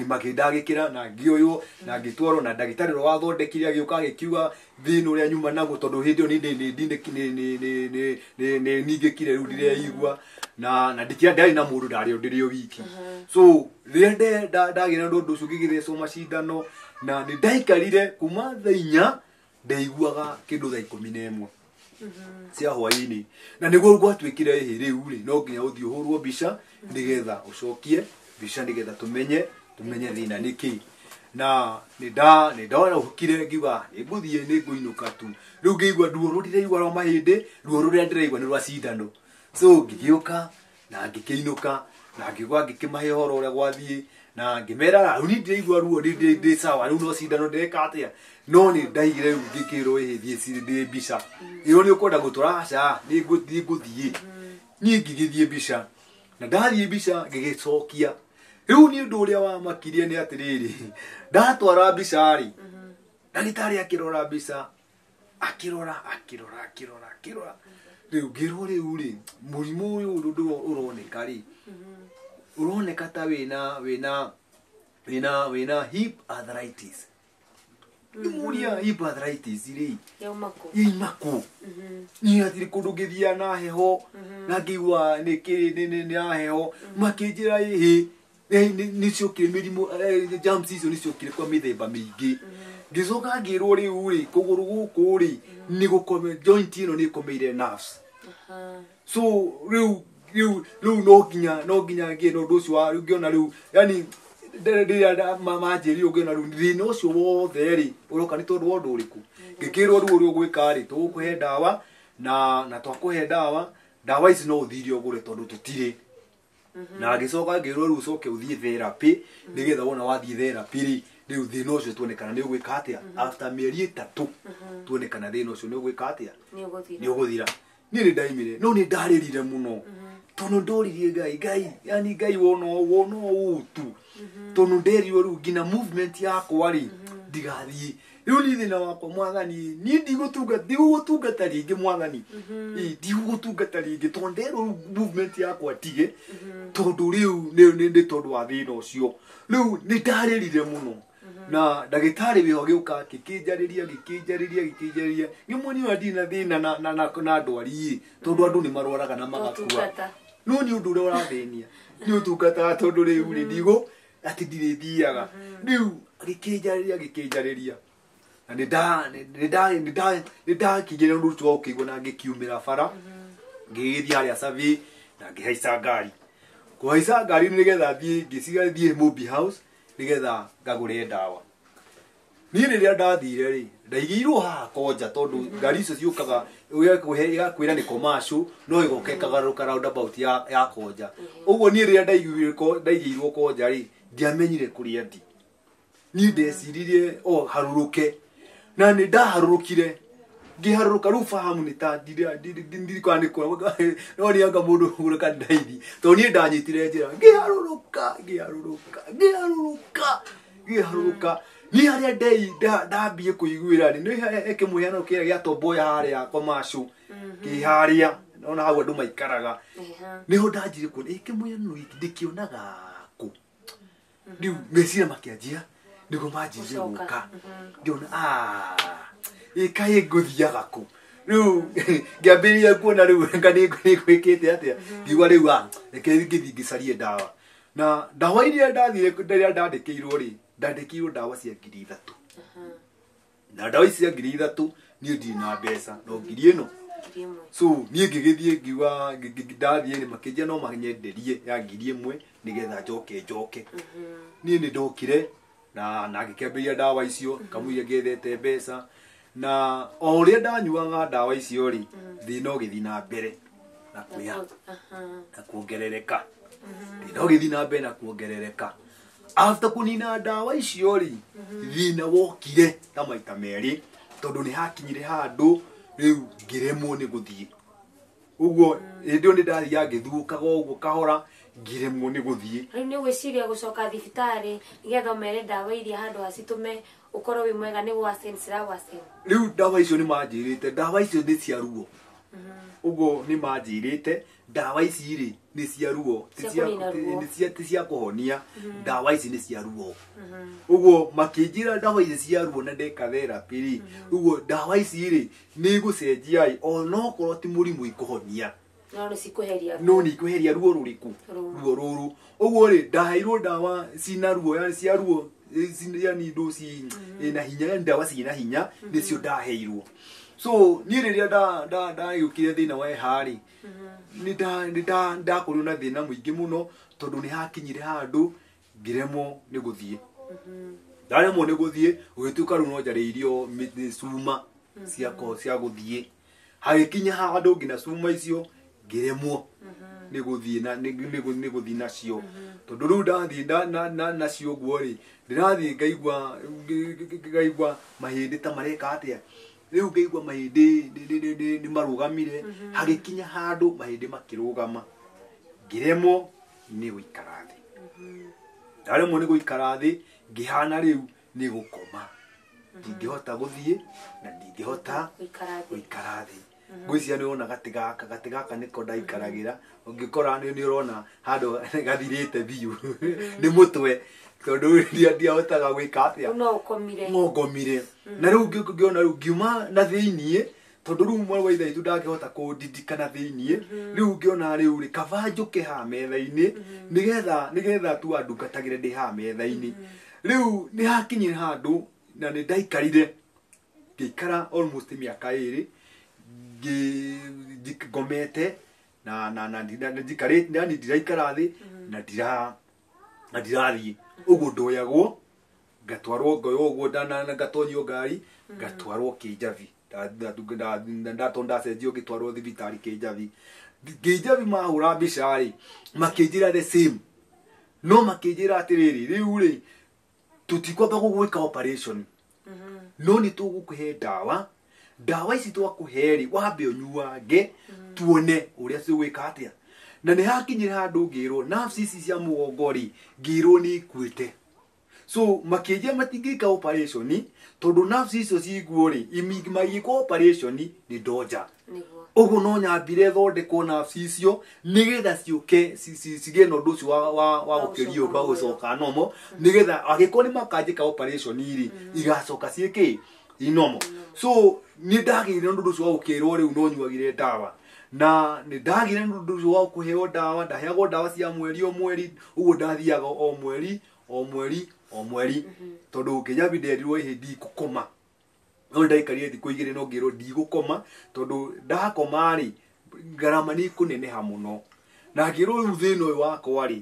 makĩndagĩkĩra na ngĩoywo na ngĩtwarwo, na ndagĩtarĩ ũrĩa wathondekire agĩũka agĩkiuga thĩna ũrĩa nyuma naguo, tondũ hĩndĩ ĩyo nĩ ningĩkire rĩu ndireigua, na ndikĩra ndarĩ na mũndũ, ndarĩ o ndĩrĩ o wiki. So rĩrĩa ndagĩra na ũndũ ũcio ngĩgĩthecwo macindano, na nĩ ndaikarire kuma thaa 4 ndaiguaga kĩndũ thaa 11 cia hwaĩ-inĩ, na nĩguo gwatuĩkire ĩhĩ rĩu rĩ no nginya ũthiĩ ũhũrwo mbica nĩgetha ũcokie mbica nĩgetha tũmenye thĩna nĩ kĩ. Na nĩ ndarahũkire ngiuga nĩngũthiĩ nĩngũinũka tu. Rĩu ngĩigua ruo rũrĩa ndĩraigua rwa mahĩndĩ, ruo rũrĩa ndĩraigua nĩ rwa cindano. So ngĩgĩũka na ngĩkĩinũka na ngĩgwa ngĩkĩmahe ũhoro ũrĩa gwathiĩ, na ngĩmera rĩu niĩ ndĩraigua ruo ndĩ sawa, rĩu no cindano ndĩreka atĩa. No nĩ ndaigire rĩu ngĩkĩrwo ĩhĩ thiĩ ndĩ mbica ĩyo nĩ ũkwenda gũtwara, aca nĩngũthiĩ. Niĩ ngĩgĩthiĩ mbica, na ndathiĩ mbica ngĩgĩcokia. Rĩu nĩ ũndũ ũrĩa wamakirie nĩ atĩrĩrĩ, ndatwara mbica rĩ, ndagĩtarĩ akĩrora mbica, akĩrora akĩrora akĩrora akĩrora, rĩu ngĩrwo rĩu rĩ mũrimũ ũyũ ũndũ ũroneka rĩ, ũroneka ta wĩna hip arthritis. Ngĩmũria hip arthritis rĩ yauma kũ? Niĩ hatirĩ kũndũ ngĩthiaga na heho, na ngĩigua nĩ na heho, makĩnjĩra ĩhĩ nĩciokire mĩrimũ, germs icio nĩciokire kwa mĩthemba mĩingĩ. Ngĩcoka ngĩrwo rĩu rĩ kũgũrũ gũkũ rĩ nĩ gũkome, joint ĩno nĩ ĩkomeire nerves. So rĩu no nginya ngĩe na ũndũ ũcio wa rĩu ngĩona rĩu yani rĩrĩa manjĩrire ũngĩona rĩu thĩna ũcio wothe rĩ ũroka nĩ tondũ wa ũndũ ũrĩkũ. Ngĩkĩrwo rĩu ũrĩa ũgwĩka rĩ, tũgũkũhe ndawa, na twakũhe ndawa ici no ũthire ũgũre tondũ tũtirĩ. Na ngĩcoka ngĩrwo rĩu ũcoke ũthiĩ therapy nĩgetha wona wathiĩ therapy rĩ, rĩu thĩna ũcio tuone kana nĩ ũgwĩka atĩa. After mĩeri 3 tuone kana thĩna ũcio nĩ ũgwĩka atĩa, nĩ ũgũthira. Niĩ nĩ ndaimire, no nĩ ndarĩrire mũno, tondũ ndoririe Ngai, yani Ngai wona ũũ tu, tondũ nderirwo rĩu nginya movement yakwa rĩ ndigathiĩ. Rĩu niĩ thĩna wakwa mwathani, niĩ ndigũgũtungata rĩngĩ mwathani, ndigũgũtungata rĩngĩ tondũ nderwo rĩu movement yakwa ndige, tondũ rĩu nĩ tondũ wa thĩna ũcio. Rĩu nĩ ndarĩrire mũno, na ndagĩtarĩ wĩho agĩũka akĩkĩnjarĩria ngĩmuonia ũrĩa ndirĩ na thĩna na ndwari, tondũ andũ nĩ marwaraga na magakua. No nĩ ũndũ ũrĩa ũrathĩnia nĩ ũtungataga, tondũ rĩu rĩ ndigũ atĩ ndirĩthiaga. Rĩu agĩkĩnjarĩria na nĩ ndakinyire ũndũ ũcio wa ũkĩigua na ngĩkiumĩra bara, ngĩgĩthiĩ harĩa Survey na ngĩhaica ngari. Kũhaica ngari nĩgetha thiĩ ngĩciria thiĩ Mobi House nĩgetha ngagũre ndawa. Niĩ rĩrĩa ndathire rĩ, ndaigĩirwo haha konja, tondũ ngari icio ciũkaga ĩgakwĩra nĩ commercial, no ĩgoka ĩkagarũrũka roundabout ya konja. Ũguo niĩ rĩrĩa ndaigĩirwo konja rĩ, ndiamenyire kũrĩa ndi. Niĩ ndeciririe o harũrũke, na nĩ ndaharũrũkire, ngĩharũrũka rĩu fahamu nĩ ta ndirikana nĩ kũ, no nĩ anga mũndũ ũgũrũka ndaithi, tondũ niĩ ndanyitire njĩra ngĩharũrũka. Niĩ harĩa ndambie kũiguĩra rĩ, nĩ kĩmũhiano kĩrĩa gĩa Tomboya harĩa commercial kĩ harĩa ona hau andũ maikaraga, nĩho ndanjire kuona kĩmũhiano gĩkĩ ndĩkĩonaga kũ. Rĩu meciria makĩanjia nĩguo manjirie gũka, ngĩona ĩkaĩ ngũthiaga kũ. Rĩu ngĩambĩrĩria kuona rĩu anga nĩ gwĩkĩte atĩa, ngiuga rĩu reke ngĩthiĩ ngĩcarie ndawa. Na ndawa iria ndathire rĩrĩa ndandĩkĩirwo rĩ, ndandĩkĩirwo ndawa cia 3,000. Na ndawa ici cia 3,000 niĩ ndirĩ na mbeca, no 1,000 ĩno. So niĩ ngĩgĩthiĩ ngiuga ndathiĩ nĩ makĩnjia no manyenderie ya 1,000 nĩgetha njoke. Niĩ nĩ ndokire na ngĩkĩambĩrĩria ndawa icio kamũira ngĩethete mbeca, na o ũrĩa ndanyuaga ndawa icio rĩ, thĩna ũgĩthiĩ na mbere na kuya na kuongerereka. Thĩna ũgĩthiĩ na mbere na kuongerereka. After kũnina ndawa icio rĩ, thĩna wokire ta maita merĩ, tondũ nĩ hakinyire handũ rĩu ngĩremwo nĩ gũthiĩ. Ũguo hĩndĩ ĩyo nĩ ndathiaga ngĩthuũkaga ũguo kahora, ngĩremwo nĩ gũthiĩ. Rĩu nĩ ũgwĩciria gũcoka thibitarĩ nĩgetha ũmere ndawa iria handũ hacitũme ũkorwo wĩ mwega nĩ worsen cira worsen? Rĩu ndawa icio nĩ manjĩrĩte, ndawa icio nĩ cia ruo. Ũguo nĩ manjĩrĩte ndawa ici rĩ nĩ cia ruo, ti Cia kũnina ruo. Ti cia kũhonia, ndawa ici nĩ cia ruo. Ũguo makĩnjĩra ndawa ici cia ruo na ndeka therapy rĩ, ũguo ndawa ici rĩ nĩ igũcenjia ĩ, onokorwo ti mũrimũ ikũhonia, no nĩ cikũheria no nĩ ikũheria ruo rũrĩkũ? Ruo. Ruo rũrũ. Ũguo rĩ ndaheirwo ndawa cina ruo, yani cia ruo, yani indo ci na hinya, yani ndawa cina hinya nĩcio ndaheirwo. So niĩ rĩrĩa ndagĩũkire thĩna wa eha rĩ, nĩ ndakorirwo na thĩna mũingĩ mũno, tondũ nĩ hakinyire handũ ngĩremwo nĩ gũthiĩ. Ndaremwo nĩ gũthiĩ, gũgĩtuĩka rĩu no njarĩirio cuma cia gũthiĩ. Hagĩkinya handũ nginya cuma icio ngĩremwo nĩ gũthiĩ na nĩ gũthiĩ nacio. Tondũ rĩu ndathiĩ nacio ũguo rĩ, ndĩrathiĩ ngaigua mahĩndĩ ta mareka atĩa. Rĩu ngaigua mahĩndĩ nĩ marũgamire. Hagĩkinya handũ mahĩndĩ makĩrũgama, ngĩremwo nĩ gũikara thĩ. Ndaremwo nĩ gũikara thĩ, ngĩhana rĩu nĩ gũkoma. Ndingĩhota gũthiĩ na ndingĩhota gũikara thĩ. Gũikara thĩ. Ngwĩciria nĩ ũrona gatĩ gaka, gatĩ gaka nĩko ndaikaragĩra. Ũngĩkora nĩ ũrona handũ gathirĩte biũ nĩ mũtwe, tondũ ndiahotaga gwĩka atĩa. Rĩu no ũkomire. No ngomire. Na rĩu ngĩona rĩu ngiuma na thĩiniĩ, tondũ rĩu mwarĩ wa ithe witũ ndangĩhota kũndindika na thĩiniĩ. Rĩu ngĩona rĩu rĩ, kaba njũke haha metha-inĩ, nĩgetha tu andungatagĩre ndĩ haha metha-inĩ. Rĩu nĩ hakinyire handũ na nĩ ndaikarire, ngĩikara almost mĩaka ĩrĩ ngomete na njikarĩte, yani ndiraikara thĩ na ndirathiĩ. Ũguo ndoyagwo ngatwarwo, ngoywo ũguo ngatonyio ngari ngatwarwo Kĩnjabi. Ndacenjio ngĩtwarwo thibitarĩ Kĩnjabi. Kĩnjabi mahũra mbica rĩ, makĩnjĩra the same, no makĩnjĩra atĩrĩrĩ, rĩu rĩ tũtikwamba gũgwĩka operation, no nĩ tũgũkũhe ndawa. Ndawa ici twakũhe rĩ, wambe ũnyuange tuone ũrĩa cigwĩka atĩa. Na nĩ hakinyire handũ ngĩrwo nerves ici cia mũgongo rĩ, ngĩrwo nĩ ikuĩte. So makĩnjĩra matingĩka operation tondũ nerves icio ciguo rĩ, magĩkwo operation nĩ ndonja. Nĩguo. Ũguo no nyambire thondekwo nerves icio nĩgetha ciũke cigĩe na ũndũ ũcio wa Wa gũkĩrio gũcoka wa gũcoka nomo, nĩgetha angĩkorwo nĩ makanjĩka operation rĩ, igacoka ciĩkĩ inomo. So nĩ ndagĩire na ũndũ ũcio wa gũkĩrwo rĩu no nyuagire ndawa, na nĩ ndagĩire na ũndũ ũcio wa kũheo ndawa. Ndaheagwo ndawa cia mweri o mweri, ũguo ndathiaga o mweri o mweri o mweri, tondũ Kĩnjabi nderirwo ĩhĩ ndikũkoma. No ndaikarire thikũ igĩrĩ no ngĩrwo ndigũkoma, tondũ ndakoma rĩ ngarama nĩ ikũneneha mũno. Na ngĩrwo rĩu thĩna ũyũ wakwa rĩ,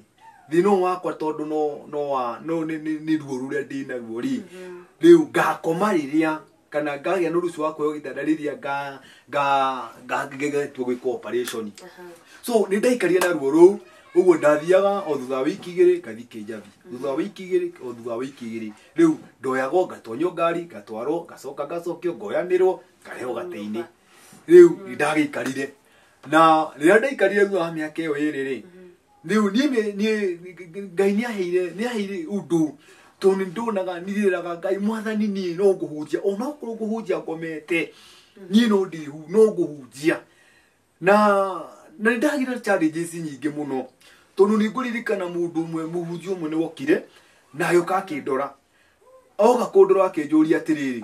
thĩna ũyũ wakwa tondũ no no wa no nĩ ruo rũrĩa ndĩnaruo rĩ, rĩu ngakoma rĩrĩa kana ngagĩa na ũndũ ũcio wa kũheo gĩtanda rĩrĩa ngatua gwĩkwo operation. So nĩ ndaikarire na ruo rũu ũguo, ndathiaga o thutha wa wiki igĩrĩ ngathiĩ Kĩnjabi, thutha wa wiki igĩrĩ, o thutha wa wiki igĩrĩ. Rĩu ndoyagwo ngatonyio ngari ngatwarwo, ngacoka ngacokio, ngoyanĩrwo, ngarehwo gatĩ-inĩ. Rĩu nĩ ndagĩikarire, na rĩrĩa ndaikarire thutha wa mĩaka ĩyo ĩrĩ rĩ, rĩu niĩ Ngai nĩ aheire ũndũ, tondũ nĩ ndonaga nirĩraga Ngai, Mwathani, niĩ no ngũhunjia onokorwo ngũhunjia ngomete, niĩ no ndĩhu no ngũhunjia. Na nĩ ndagire challenges nyingĩ mũno, tondũ nĩ ngũririkana mũndũ ũmwe, mũhunjia ũmwe nĩ wokire na agĩũka akĩndora. Oka kũndora akĩnjũria atĩrĩrĩ,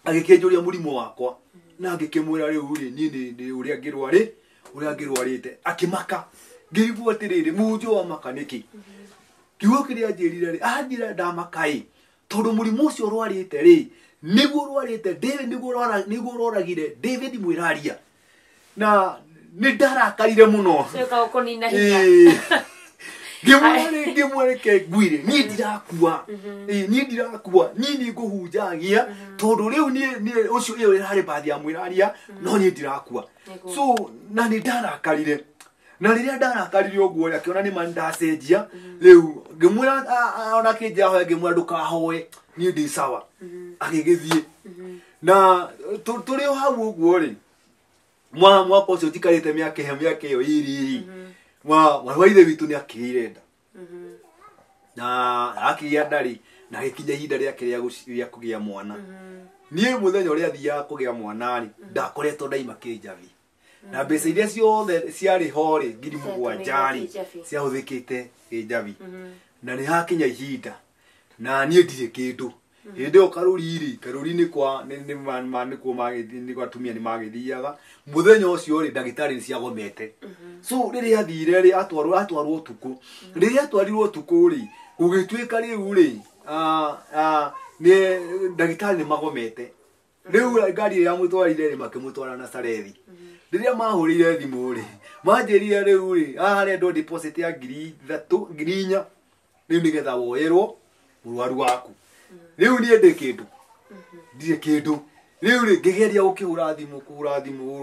agĩkĩnjũria mũrimũ wakwa, na ngĩkĩmwĩra rĩu rĩ niĩ nĩ ũrĩa ngĩrwarĩ, ũrĩa ngĩrwarĩte. Akĩmaka. Ngĩigua atĩrĩrĩ, mũhunjia wa maka nĩkĩ? Kiugo kĩrĩa anjĩrire rĩ, anjĩra ndamaka ĩ tondũ mũrimũ ũcio ũrwarĩte rĩ, nĩguo ũrwarĩte David, nĩguo ũroragire David Mwĩraria. Na nĩ ndarakarire mũno. Ũcio ũkũnina hinya. Ngĩmwĩra rĩ, ngĩmwĩra reke ngwire, niĩ ndirakua. Ĩĩ, niĩ ndirakua, niĩ nĩ ngũhunjagia, tondũ rĩu niĩ ũcio ĩyo ĩrarĩ bathi ya Mwĩraria, no niĩ ndirakua. Nĩguo. So na nĩ ndarakarire. Na rĩrĩa ndarakarire ũguo rĩ akĩona nĩ ma ndacenjia rĩu ngĩmwĩra ona kĩnjĩra hoe ngĩmwĩra ndũkahoe niĩ ndĩ sawa agĩgĩthiĩ na tũrĩ o hau ũguo rĩ mwaka ũcio njikarĩte mĩaka ĩyo ĩrĩ mwarĩ wa ithe witũ nĩ akĩgĩire nda na akĩgĩa nda rĩ na agĩkinya ihinda rĩake rĩa kũgĩa mwana. Niĩ mũthenya ũrĩa athiaga kũgĩa mwana rĩ ndakoretwo ndaima kĩnjabi na mbeca iria ciothe ciarĩ ho rĩ 7,000 rĩ ciahũthĩkĩte kĩnjabi na nĩ hakinya ihinda na niĩ ndirĩ kĩndũ hĩndĩ ĩyo karũri rĩ karũri nĩ kwa nĩkuo nĩ atumia nĩ magĩthiaga mũthenya ũcio rĩ ndagĩtarĩ nĩ ciagomete so rĩrĩa athire rĩ atwarwo ũtukũ rĩrĩa atwarirwo ũtukũ rĩ gũgĩtuĩka rĩu rĩ nĩ ndagĩtarĩ nĩ magomete rĩu ngari ĩrĩa yamũtwarire rĩ makĩmũtwara Nazarethi rĩrĩa mahũrĩire thimũ rĩ manjĩrire rĩu rĩ haha harendwo deposit ya 3,000 4,000 rĩu nĩgetha woyerwo mũrwaru waku rĩu niĩ ndĩ kĩndũ ndirĩ kĩndũ rĩu rĩ ngĩgeria gũkĩhũra thimũ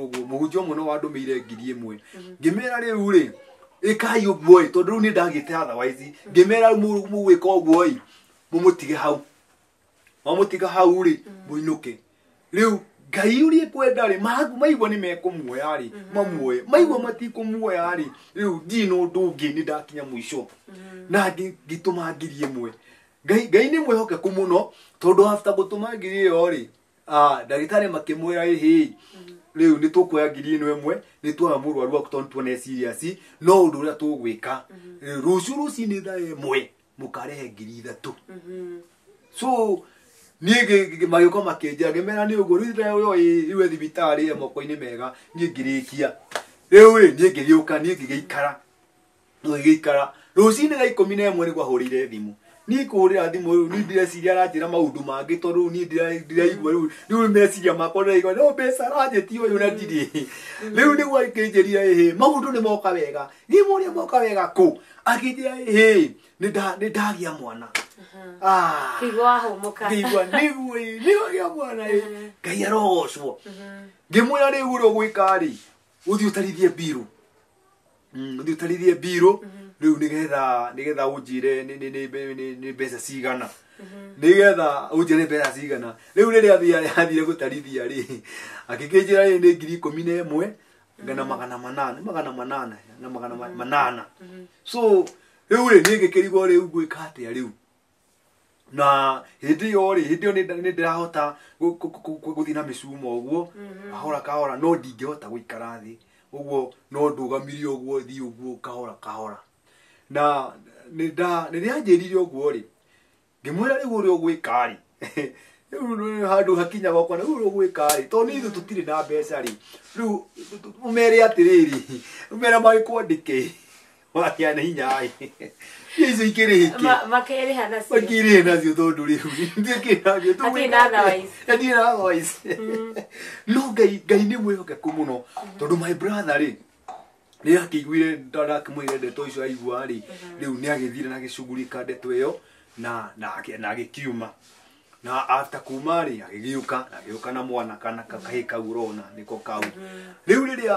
ũguo mũhunjia ũmwe no wandũmĩire 1,000 ngĩmera rĩu rĩ ĩkai ũguo ĩ tondũ rĩu nĩ ndagĩte otherwise ngĩmera mũgwĩka ũguo ĩ mũmũtige hau wamũtiga hau rĩ mũinũke rĩu Ngai ũrĩa ekwenda rĩ maigua nĩ mekũmuoya rĩ mamuoye maigua matikũmuoya rĩ rĩu ndirĩ na ũndũ ũngĩ nĩ ndakinya mũico na ngĩtũma 1,000 Ngai nĩ mwĩhokeku mũno tondũ after gũtũma 1,000 ĩyo rĩ ndagĩtarĩ makĩmwĩra ĩhĩ rĩu nĩ tũkuoya 1,000 nĩ tuoya mũrwaru waku tondũ tuone serious no ũndũ ũrĩa tũgwĩka rũciũ rũcinĩ thaa 1 mũkarehe 3,000 so niĩ magĩũka makĩnjĩra ngĩmera nĩ ũguo rĩu rĩu thibitarĩ e moko-inĩ mega niĩ ngĩrĩkia rĩu rĩ niĩ ngĩgĩũka niĩ ngĩgĩikara rũcinĩ thaa 11 nĩguo ahũrĩire thimũ niĩ kũhũrĩra thimũ rĩu niĩ ndĩreciria aranjĩra maũndũ mangĩ tondũ rĩu niĩ ndĩraigua rĩu meciria makwa ndĩraigua no mbeca aranjĩtia ũyũ na ndirĩ rĩu nĩguo akĩnjĩrire ĩhĩ maũndũ nĩ moka wega ngĩmũria moka wega kũ akĩnjĩra ĩhĩ nĩ ndagĩa mwana Kĩigua nĩguo nĩgĩa mwana Ngai arogocwo ngĩmwĩra rĩu ũrĩa ũgwĩka rĩ ũthiĩ ũtarithie mbirũ ũthiĩ ũtarithie mbirũ rĩu nĩgetha ũnjĩre nĩ mbeca cigana nĩgetha ũnjĩre mbeca cigana rĩu rĩrĩa athire gũtarithia rĩ akĩkĩnjĩra rĩ nĩ 11,800 800 na 800 so rĩu rĩ niĩ ngĩkĩrigwo rĩu ngwĩka atĩa rĩu na hĩndĩ ĩyo rĩ hĩndĩ ĩyo nĩ ndĩrahota gũthiĩ na mĩcumo ũguo kahora kahora no ndingĩhota gũikara thĩ ũguo no ndũgamirie ũguo thiĩ ũguo kahora kahora na rĩrĩa anjĩrire ũguo rĩ ngĩmwĩra rĩu ũrĩa ũgwĩka rĩ rĩu handũ hakinya gwakwa rĩu ũrĩa ũgwĩka rĩ tondũ nĩ ithuĩ tũtirĩ na mbeca rĩ rĩu ũmere atĩrĩrĩ ũmere magĩkwandĩke wagĩa na hinya ĩ icio ikĩrĩ hĩkĩ makĩrĩha nacio makĩrĩhe nacio tondũ rĩu ndikĩrĩ nacio Hatirĩ na otherwise. Hatirĩ na otherwise. No Ngai nĩ mwĩhokeku mũno tondũ my brother rĩ nĩ akĩiguire ndakĩmwĩre ndeto icio aigua rĩ rĩu nĩ agĩthire na agĩcugurika ndeto ĩyo na agĩkiuma na after kuma rĩ agĩgĩũka agĩũka na mwana kana kahĩ kau ũrona nĩko kau rĩu rĩrĩa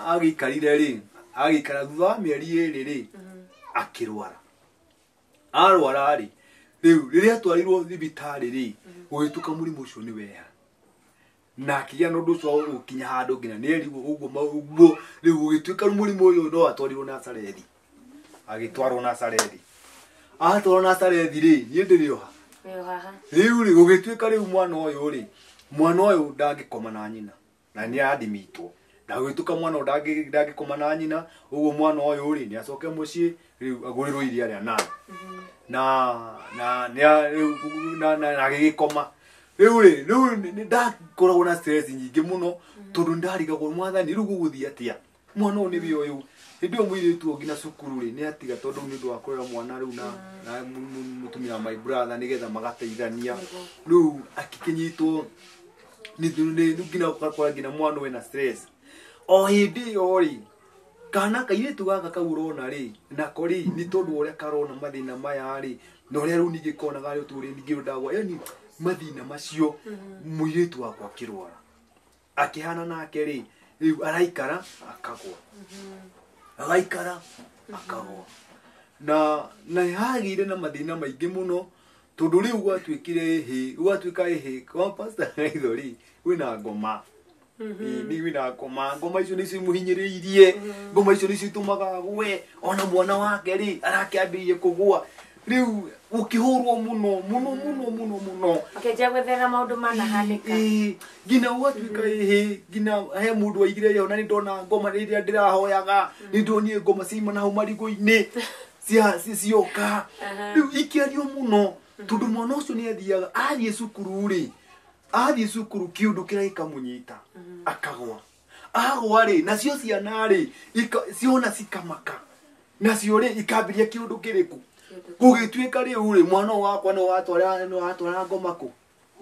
agĩikarire rĩ agĩikara thutha wa mĩeri ĩrĩ rĩ akĩrwara arwara rĩ rĩu rĩrĩa atwarirwo thibitarĩ rĩ gũgĩtuĩka mũrimũ ũcio nĩ weha na akĩgĩa na ũndũ ũcio wa gũkinya handũ nginya nĩ erigwo ũguo ũguo rĩu gũgĩtuĩka mũrimũ ũyũ no atwarirwo Nazarethi agĩtwarwo Nazarethi atwarwo Nazarethi rĩ niĩ ndĩrĩ o ha rĩu rĩ gũgĩtuĩka rĩu mwana ũyũ rĩ mwana ũyũ ndangĩkoma na nyina na nĩ andimitwo na gũgĩtuĩka mwana ũyũ ndangĩkoma na nyina ũguo mwana ũyũ rĩ nĩ acoke mũciĩ rĩu agũrĩrwo iria rĩa nani na na agĩgĩkoma rĩu rĩ rĩu nĩ ndakoragwo na stress nyingĩ mũno tondũ ndarigagwo mwathani rĩu gũgũthiĩ atĩa mwana ũyũ nĩwe ũyũ hĩndĩ ĩyo mũirĩtu ũyũ nginya cukuru rĩ nĩ atiga tondũ nĩ ũndũ wa kũrera mwana rĩu na mũtumia wa my brother nĩgetha magateithania rĩu akĩnyitwo nĩ nginya ũgakora nginya mwana wĩna stress o hĩndĩ ĩyo rĩ kana kairĩtu gaka kau ũrona rĩ nako rĩ nĩ tondũ ũrĩa karona mathĩna maya rĩ na ũrĩa rĩu ningĩ konaga rĩ ũtũrĩ ningĩ ndagwa yani mathĩna macio mũirĩtu wakwa akĩrwara akĩhana nake rĩ rĩu araikara akagwa Agaikara akagwa. Na hagire na mathina maingĩ mũno tondũ rĩu gwatuĩkire ĩhĩ, gwatuĩka ĩhĩ kwa Pastor Gaitho rĩ wĩna ngoma. Ni wĩna ngoma, ngoma icio nĩcio imũhinyĩrĩirie, ngoma icio nĩcio itũmaga agwe, ona mwana wake rĩ arakĩambĩrĩirie kũgũa. Rĩu ũkĩhũrwo mũno mũno mũno mũno mũno. Akĩanjia gwetherera maũndũ manahanĩka. Nginya gwatuĩka ĩhĩ, nginya he mũndũ waigire ona nĩ ndona ngoma rĩrĩa ndĩrahoyaga, nĩ ndonire ngoma ciaima na hau marigũ-inĩ cioka. Rĩu ikĩario mũno tondũ mwana ũcio nĩ athiaga athiĩ cukuru rĩ, athiĩ cukuru kĩũndũ kĩrĩa gĩkamũnyita akagwa. Agwa rĩ, nacio ciana rĩ ciona cikamaka, nacio rĩ ikambĩrĩria kĩũndũ kĩrĩkũ. Gũgĩtuĩka rĩu rĩ mwana ũyũ wakwa nĩ watwara ngoma kũ?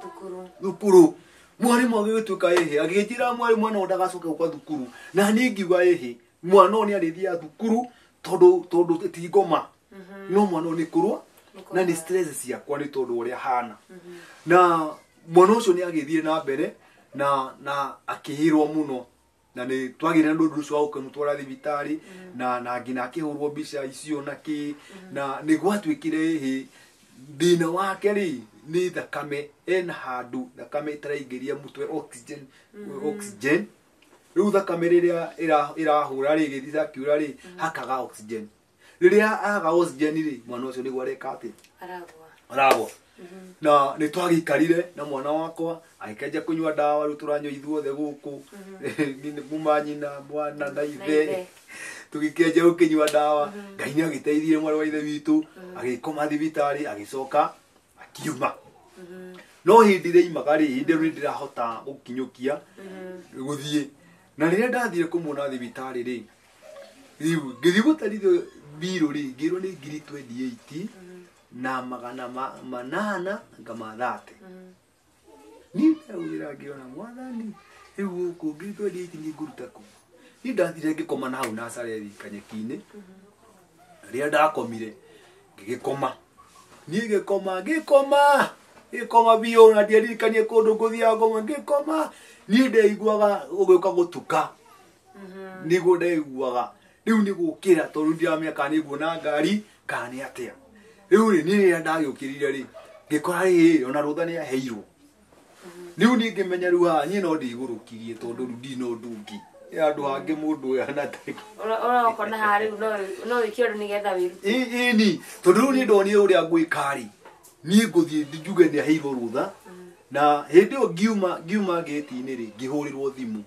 Thukuru. Thukuru. Mwarimũ agĩgĩtuĩka ĩhĩ, agĩgĩtĩra mwarimũ mwana ũyũ ndagacoke gũka thukuru. Na niĩ ngiuga ĩhĩ, mwana ũyũ nĩ arĩthiaga thukuru tondũ ti ngoma. No mwana ũyũ nĩ kũrũa na nĩ stress ciakwa nĩ tondũ ũrĩa hana. Na mwana ũcio nĩ agĩthiĩ na mbere na akĩhĩrwo mũno. Na nĩ twagĩire na ũndũ ũcio wa gũkĩmũtwara thibitarĩ na nginya akĩhũrwo mbica icio na kĩ, na nĩ gwatuĩkire ĩhĩ thĩna wake rĩ nĩ thakame, ena handũ thakame ĩtaraingĩria mũtwe oxygen, oxygen. Rĩu thakame rĩrĩa ĩrahũra rĩ, ĩgĩthiĩ akiura rĩ, hakaga oxygen. Rĩrĩa aga oxygen rĩ, mwana ũcio nĩguo areka atĩa? Aragwa. Aragwa. Na nĩ twagĩikarire na mwana wakwa agĩkĩanjia kũnyua ndawa, rĩu tũranyua ithuothe gũkũ. Kuma nyina, mwana na ithe. Tũgĩkĩanjia gũkĩnyua ndawa. Ngai nĩ agĩteithirie mwarĩ wa ithe witũ, agĩkoma thibitarĩ, agĩcoka akiuma. No hĩndĩ ĩrĩa aimaga rĩ, hĩndĩ ĩyo nĩ ndĩrahota gũkinyũkia gũthiĩ. Na rĩrĩa ndathire kũmuona thibitarĩ rĩ, rĩu ngĩthiĩ gũtarithio mbirũ rĩ, ngĩrwo nĩ ngiri 28 na magana manana nga 30. Niĩ ndaugĩra ngĩona mwathani, rĩu gũkũ ngiri 28 nĩ ngũruta kũ? Niĩ ndathire ngĩkoma na hau Nazarethi kanyeki-inĩ. Rĩrĩa ndakomire, ngĩgĩkoma. Niĩ ngĩkoma, ngĩkoma, ngĩkoma biũ na ndiaririkanie kũndũ ngũthiaga ngoma, ngĩkoma. Niĩ ndeiguaga gũgĩũka gũtuka. Nĩguo ndeiguaga. Rĩu nĩ gũkĩra tondũ ndiramenya kana nĩ nguona ngari kana nĩ atĩa. Rĩu rĩ, niĩ rĩrĩa ndagĩũkĩrire rĩ, ngĩkora rĩ, ona rũtha nĩ aheirwo. Rĩu niĩ ngĩmenya rĩu haha niĩ no ndĩigũrũkirie tondũ rĩu ndirĩ na ũndũ ũngĩ. Ĩ handũ hangĩ mũndũ ũyũ anatarĩ. Ũrokona haha rĩu no wĩke ũndũ nĩgetha wĩrute. Ĩni, tondũ rĩu niĩ ndonire ũrĩa ngwĩka rĩ, niĩ ngũthiĩ njuge nĩ aheirwo rũtha. Na hĩndĩ ĩyo ngiuma gĩti-inĩ rĩ, ngĩhũrĩrwo thimũ.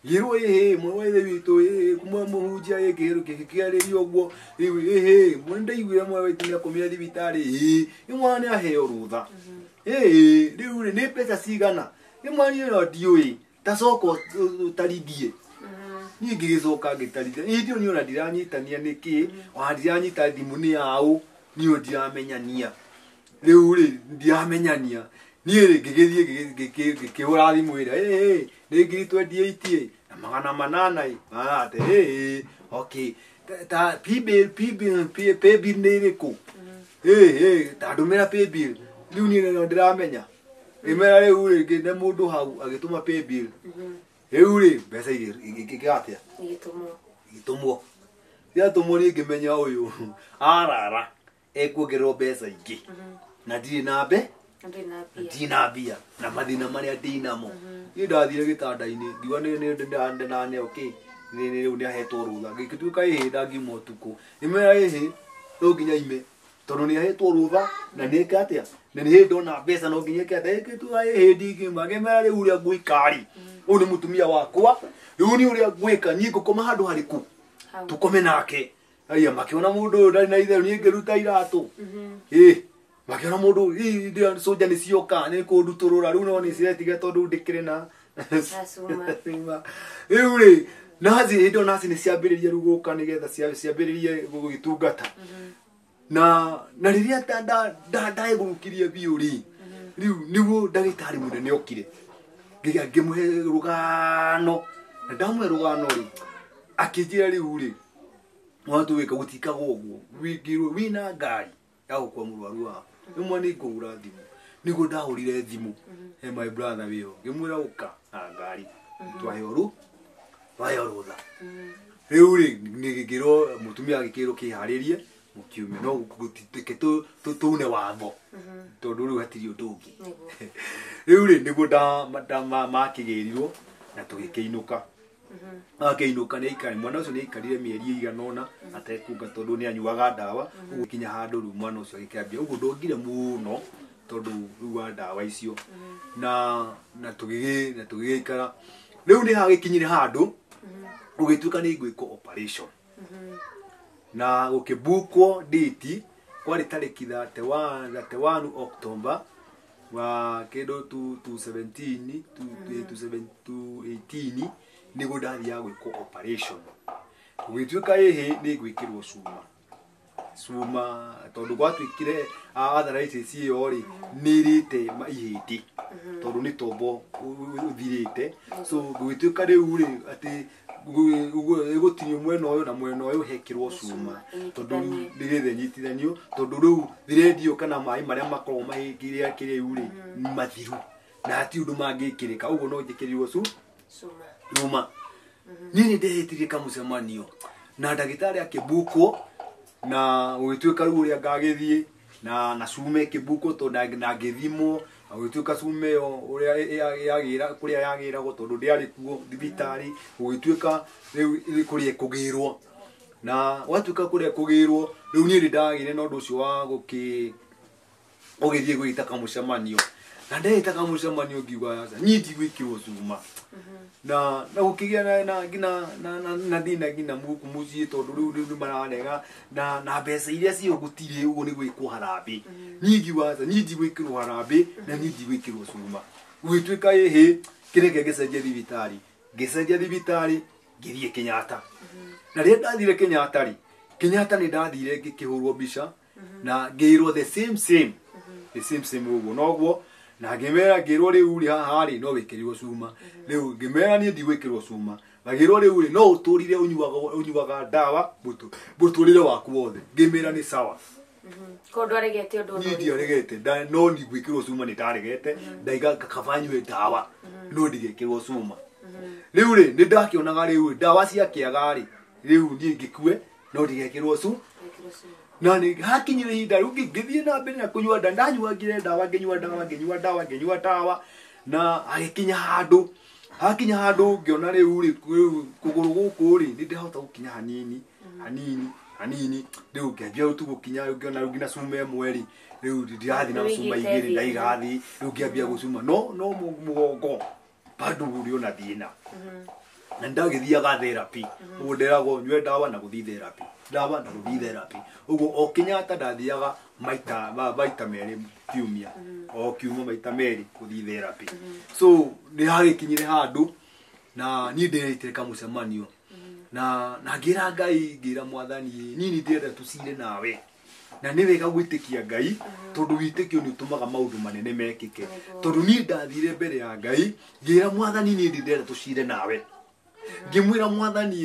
Ngĩrwo ĩhĩ, mwana wa ithe witũ, ĩhĩ, kuma mũhunjia, ĩhĩ, ngĩkĩarĩrio ũguo, rĩu ĩhĩ, mwana ndaiguire mwana wa ithe nĩakomire thibitarĩ, ĩhĩ, nĩ mwana nĩaheo rũtha. Ĩhĩ, rĩu rĩ, nĩ mbeca cigana? Nĩ mwana niĩ no ndiũĩ, ta coka ũtarithie. Niĩ ngĩgĩcoka ngĩtarithia. Hĩndĩ ĩyo niĩ ona ndiranyitania nĩkĩ, ona ndiranyita thimũ nĩ yaũ, niĩ ndiramenyania. Rĩu rĩ, ndiramenyania. Niĩ rĩ, ngĩgĩthiĩ ngĩkĩhũra thimũ ĩrĩa, ĩhĩ, nĩ ngiri 28 na magana manana ĩ, magana atĩ, ĩhĩ, okay. Ta paybill, paybill, paybill nĩ ĩrĩkũ? Ĩhĩ, ta ndũmĩra paybill. Rĩu niĩ no ndĩramenya. Ngĩmera rĩu rĩ, ngĩne mũndũ hau agĩtũma paybill. Rĩu rĩ, mbeca igĩka atĩa? Igĩtũmwo. Igĩtũmwo. Ciatũmwo niĩ ngĩmenya ũyũ arara ekuongererwo mbeca ingĩ. Na ndirĩ na mbe? Ndirĩ na mbia. Ndirĩ na mbia na mathĩna marĩa ndĩnamo. Niĩ ndathire gĩtanda-inĩ ngiuga nĩ okay, rĩu nĩ ahetwo rũtha. Gĩgĩtuĩka ĩhĩ ndangiuma ũtukũ. Ngĩmwĩra ĩhĩ no nginya ime tondũ nĩ ahetwo rũtha na nĩ eke atĩa? Na nĩ hĩndĩ ndona mbeca no nginya eke atĩa? Gĩgĩtuĩka ĩhĩ ndingiuma. Ngĩmwĩra rĩu ũrĩa ngwĩka rĩ, ũyũ nĩ mũtumia wakwa, rĩu nĩ ũrĩa ngwĩka, niĩ ngũkoma handũ harĩkũ? Tũkome nake. Aya makĩona mũndũ ũyũ ndarĩ na itherũ, niĩ ngĩruta iratũ. Ĩ, makĩona mũndũ ũyũ, ĩ, ndĩra soja nĩ cioka, nĩ kũndutũrũra, rĩu no nĩ ciretiga tondũ ndĩkĩrĩ na Cuma. Cuma. Rĩu rĩ, naci, hĩndĩ ĩyo naci nĩ ciambĩrĩria rĩu gũka nĩgetha ciambĩrĩrie gũgĩtungata. Na rĩrĩa ndaigũrũkirie biũ rĩ, rĩu nĩguo ndagĩtarĩ mũnene okire. Ngĩmũhe rũgano. Na ndamũhe rũgano rĩ, akĩnjĩra rĩu rĩ, watwĩka gũtikagwo ũguo, wingĩrwo wĩna ngari ya gũkua mũrwaru waku. Rĩmwe nĩ ngũhũra thimũ. Nĩguo ndahũrire thimũ he my brother wĩho, ngĩmwĩra ũka na ngari. Twaheo rũtha. Rĩu rĩ nĩgĩkĩrwo mũtumia agĩkĩrwo kĩharĩrie mũkiume no gũtitĩke tune watho tondũ rĩu hatirĩ ũndũ ũngĩ. Rĩu rĩ nĩguo makĩgĩrirwo na tũgĩkĩinũka. Akĩinũka nĩ aikari mwana ũcio nĩ aikarire mĩeri ĩigana ũna atekunga tondũ nĩ anyuaga ndawa ũguo kinya handũ rĩu mwana ũcio agĩkĩambia ũguo ndongire mũno tondũ rĩu wa ndawa icio na tũgĩgĩikara. Rĩu nĩ hagĩkinyire handũ ũgĩtuĩka nĩ ngwĩkwo operation na gũkĩbukwo date kwarĩ tarĩki 31 October wa kĩndũ 2017 2018 nĩguo ndathiaga gwĩkwo operation. Gũgĩtuĩka ĩhĩ nĩ ngwĩkĩrwo cuma tondũ gwatuĩkire arthritis ĩyo rĩ nĩ ĩrĩte ihĩndĩ tondũ nĩ tombo ũthirĩte. So gũgĩtuĩka rĩu rĩ atĩ ĩgũtinio mwena ũyũ na mwena ũyũ hekĩrwo cuma tondũ nĩgetha ĩnyitithanio tondũ rĩu thread kana maĩ marĩa makoragwo mahĩngĩrĩa kĩrĩu rĩ mathiru na hatirĩ ũndũ mangĩkĩrĩka ũguo no njĩkĩrirwo cuma. Niĩ nĩ ndehĩtirie kamũcemanio na ndagĩtarĩ akĩbukwo na gũgĩtuĩka rĩu ũrĩa ngagĩthiĩ na cuma ĩkĩbukwo tondũ na ngĩthimwo na gũgĩtuĩka cuma ĩyo ũrĩa yagĩra kũrĩa yagĩragwo tondũ ndĩarĩ kuo thibitarĩ gũgĩtuĩka rĩu kũrĩa ĩkũgĩrwo na gwatuĩka kũrĩa ĩkũgĩrwo rĩu niĩ nĩ ndagĩire na ũndũ ũcio wa gũgĩthiĩ gwĩta kamũcemanio na ndehĩta kamũcemanio ngiuga aca niĩ ndigwĩkĩrwo cuma na gũkĩgĩa na thĩna nginya gũkũ mũciĩ tondũ rĩu nĩ mararega na mbeca iria cio gũtirĩ ũguo nĩ gwĩkwo harambĩ. Niĩ ngiuga aca niĩ ndigwĩkĩrwo harambĩ na niĩ ndigwĩkĩrwo cuma. Gũgĩtuĩka ĩhĩ kĩreke ngĩcenjia thibitarĩ ngĩcenjia thibitarĩ ngĩthiĩ Kenyatta. Na rĩrĩa ndathire Kenyatta rĩ Kenyatta nĩ ndathire ngĩkĩhũrwo mbica na ngĩirwo the same same the same same ũguo noguo na ngĩmera ngĩrwo rĩu rĩ haha rĩ no wĩkĩrirwo cuma. Rĩu ngĩmera niĩ ndigwĩkĩrwo cuma ngĩrwo rĩu rĩ no ũtũrire ũnyuaga ndawa mũtũrĩre waku wothe. Ngĩmera nĩ sawa. Ko ndwaregete ũndũ niĩ ndiaregete no ndigwĩkĩrwo cuma nĩ ndaregete ndaiga kaba nyue ndawa no ndigĩkĩrwo cuma. Rĩu rĩ nĩ ndakĩonaga rĩu ndawa ciakĩaga rĩ rĩu niĩ ngĩkue no ndigekĩrwo cuma. Na nĩ hakinyire ihinda rĩu ngĩthiĩ na mbere na kũnyua ndawa ndanyuangire ndawa ngĩnyua ndawa ngĩnyua ndawa ngĩnyua ndawa na agĩkinya handũ hakinya handũ ngĩona rĩu rĩ kũgũrũ gũkũ rĩ nĩ ndĩhota gũkinya hanini hanini hanini rĩu ngĩambia tu gũkinya rĩu ngĩona rĩu nginya cuma ĩmwe rĩ rĩu ndirathiĩ na cuma igĩrĩ ndaiga thĩ rĩu ngĩambia gũcuma no mũgongo bado ũrĩ ona thĩna. Na ndagĩthiaga therapy ũguo nderagwo nyue ndawa na gũthiĩ therapy ndawa na gũthiĩ therapy ũguo o Kenyatta ndathiaga maita merĩ kiumia o kiumia maita merĩ gũthiĩ therapy. So nĩ hagĩkinyire handũ na niĩ ndĩreitire kamũcemanio na ngĩra Ngai ngĩra mwathani niĩ nĩ ndĩrenda tũcire nawe na nĩ wega gwĩtĩkia Ngai tondũ wĩtĩkio nĩ ũtũmaga maũndũ manene mekĩke tondũ niĩ ndathire mbere ya Ngai ngĩra mwathani niĩ ndĩrenda tũcire nawe. Ngĩmwĩra mwathani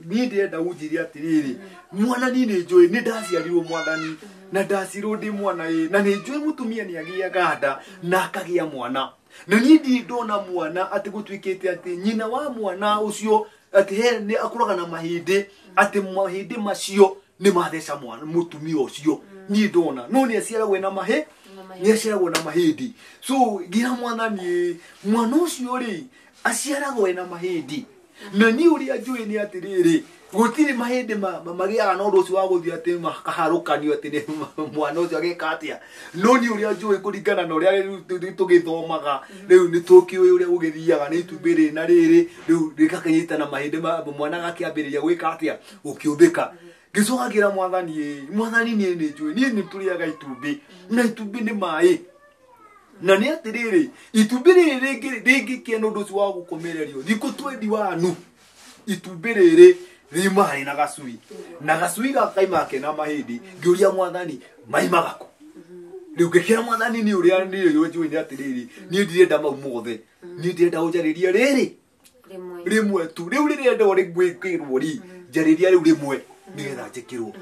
niĩ ndĩrenda ũnjĩre atĩrĩrĩ mwana niĩ nĩ njũĩ nĩ ndaciarirwo mwathani na ndacirwo ndĩ mwana ĩ na nĩ njũĩ mũtumia nĩ agĩaga nda na akagĩa mwana na niĩ ndirĩ ndona mwana atĩ gũtuĩkĩte atĩ nyina wa mwana ũcio atĩ he nĩ akũraga na mahĩndĩ atĩ mahĩndĩ macio nĩ matheca mwana mũtumia ũcio niĩ ndona no nĩ aciaragwo na mahĩ nĩ aciaragwo na mahĩndĩ. So ngĩra mwathani mwana ũcio rĩ aciaragwo na mahĩndĩ na niĩ ũrĩa njũĩ nĩ atĩrĩrĩ gũtirĩ mahĩndĩ magĩaga na ũndũ ũcio wa gũthiĩ atĩ makaharũkanio atĩ nĩ mwana ũcio agĩka atĩa no niĩ ũrĩa njũĩ kũringana na ũrĩa rĩu tũgĩthomaga rĩu nĩ tũkĩũĩ ũrĩa gũgĩthiaga nĩ itumbĩ rĩrĩ na rĩrĩ rĩu rĩgakĩnyitana mahĩndĩ mwana agakĩambĩrĩria gwĩka atĩa gũkĩũmbĩka. Ngĩcoka ngĩra mwathani mwathani niĩ nĩ njũĩ niĩ nĩ tũrĩaga itumbĩ na itumbĩ nĩ maĩ na nĩ atĩrĩrĩ itumbĩ rĩrĩ rĩngĩkĩa na ũndũ ũcio wa gũkomererio thikũ 21 itumbĩ rĩrĩ riumaga na gacui na gacui gaka kaimaga kena mahĩndĩ. Ngĩũria mwathani maimaga kũ? Rĩu ngĩkĩra mwathani nĩ ũrĩa niĩ njũĩ nĩ atĩrĩrĩ niĩ ndirenda mau mothe niĩ ndĩrenda ũnjarĩrie rĩrĩ rĩmwe tu rĩu rĩrĩa ndĩrenda gwĩkĩrwo rĩ njarĩria rĩu rĩmwe nĩgetha njĩkĩrwo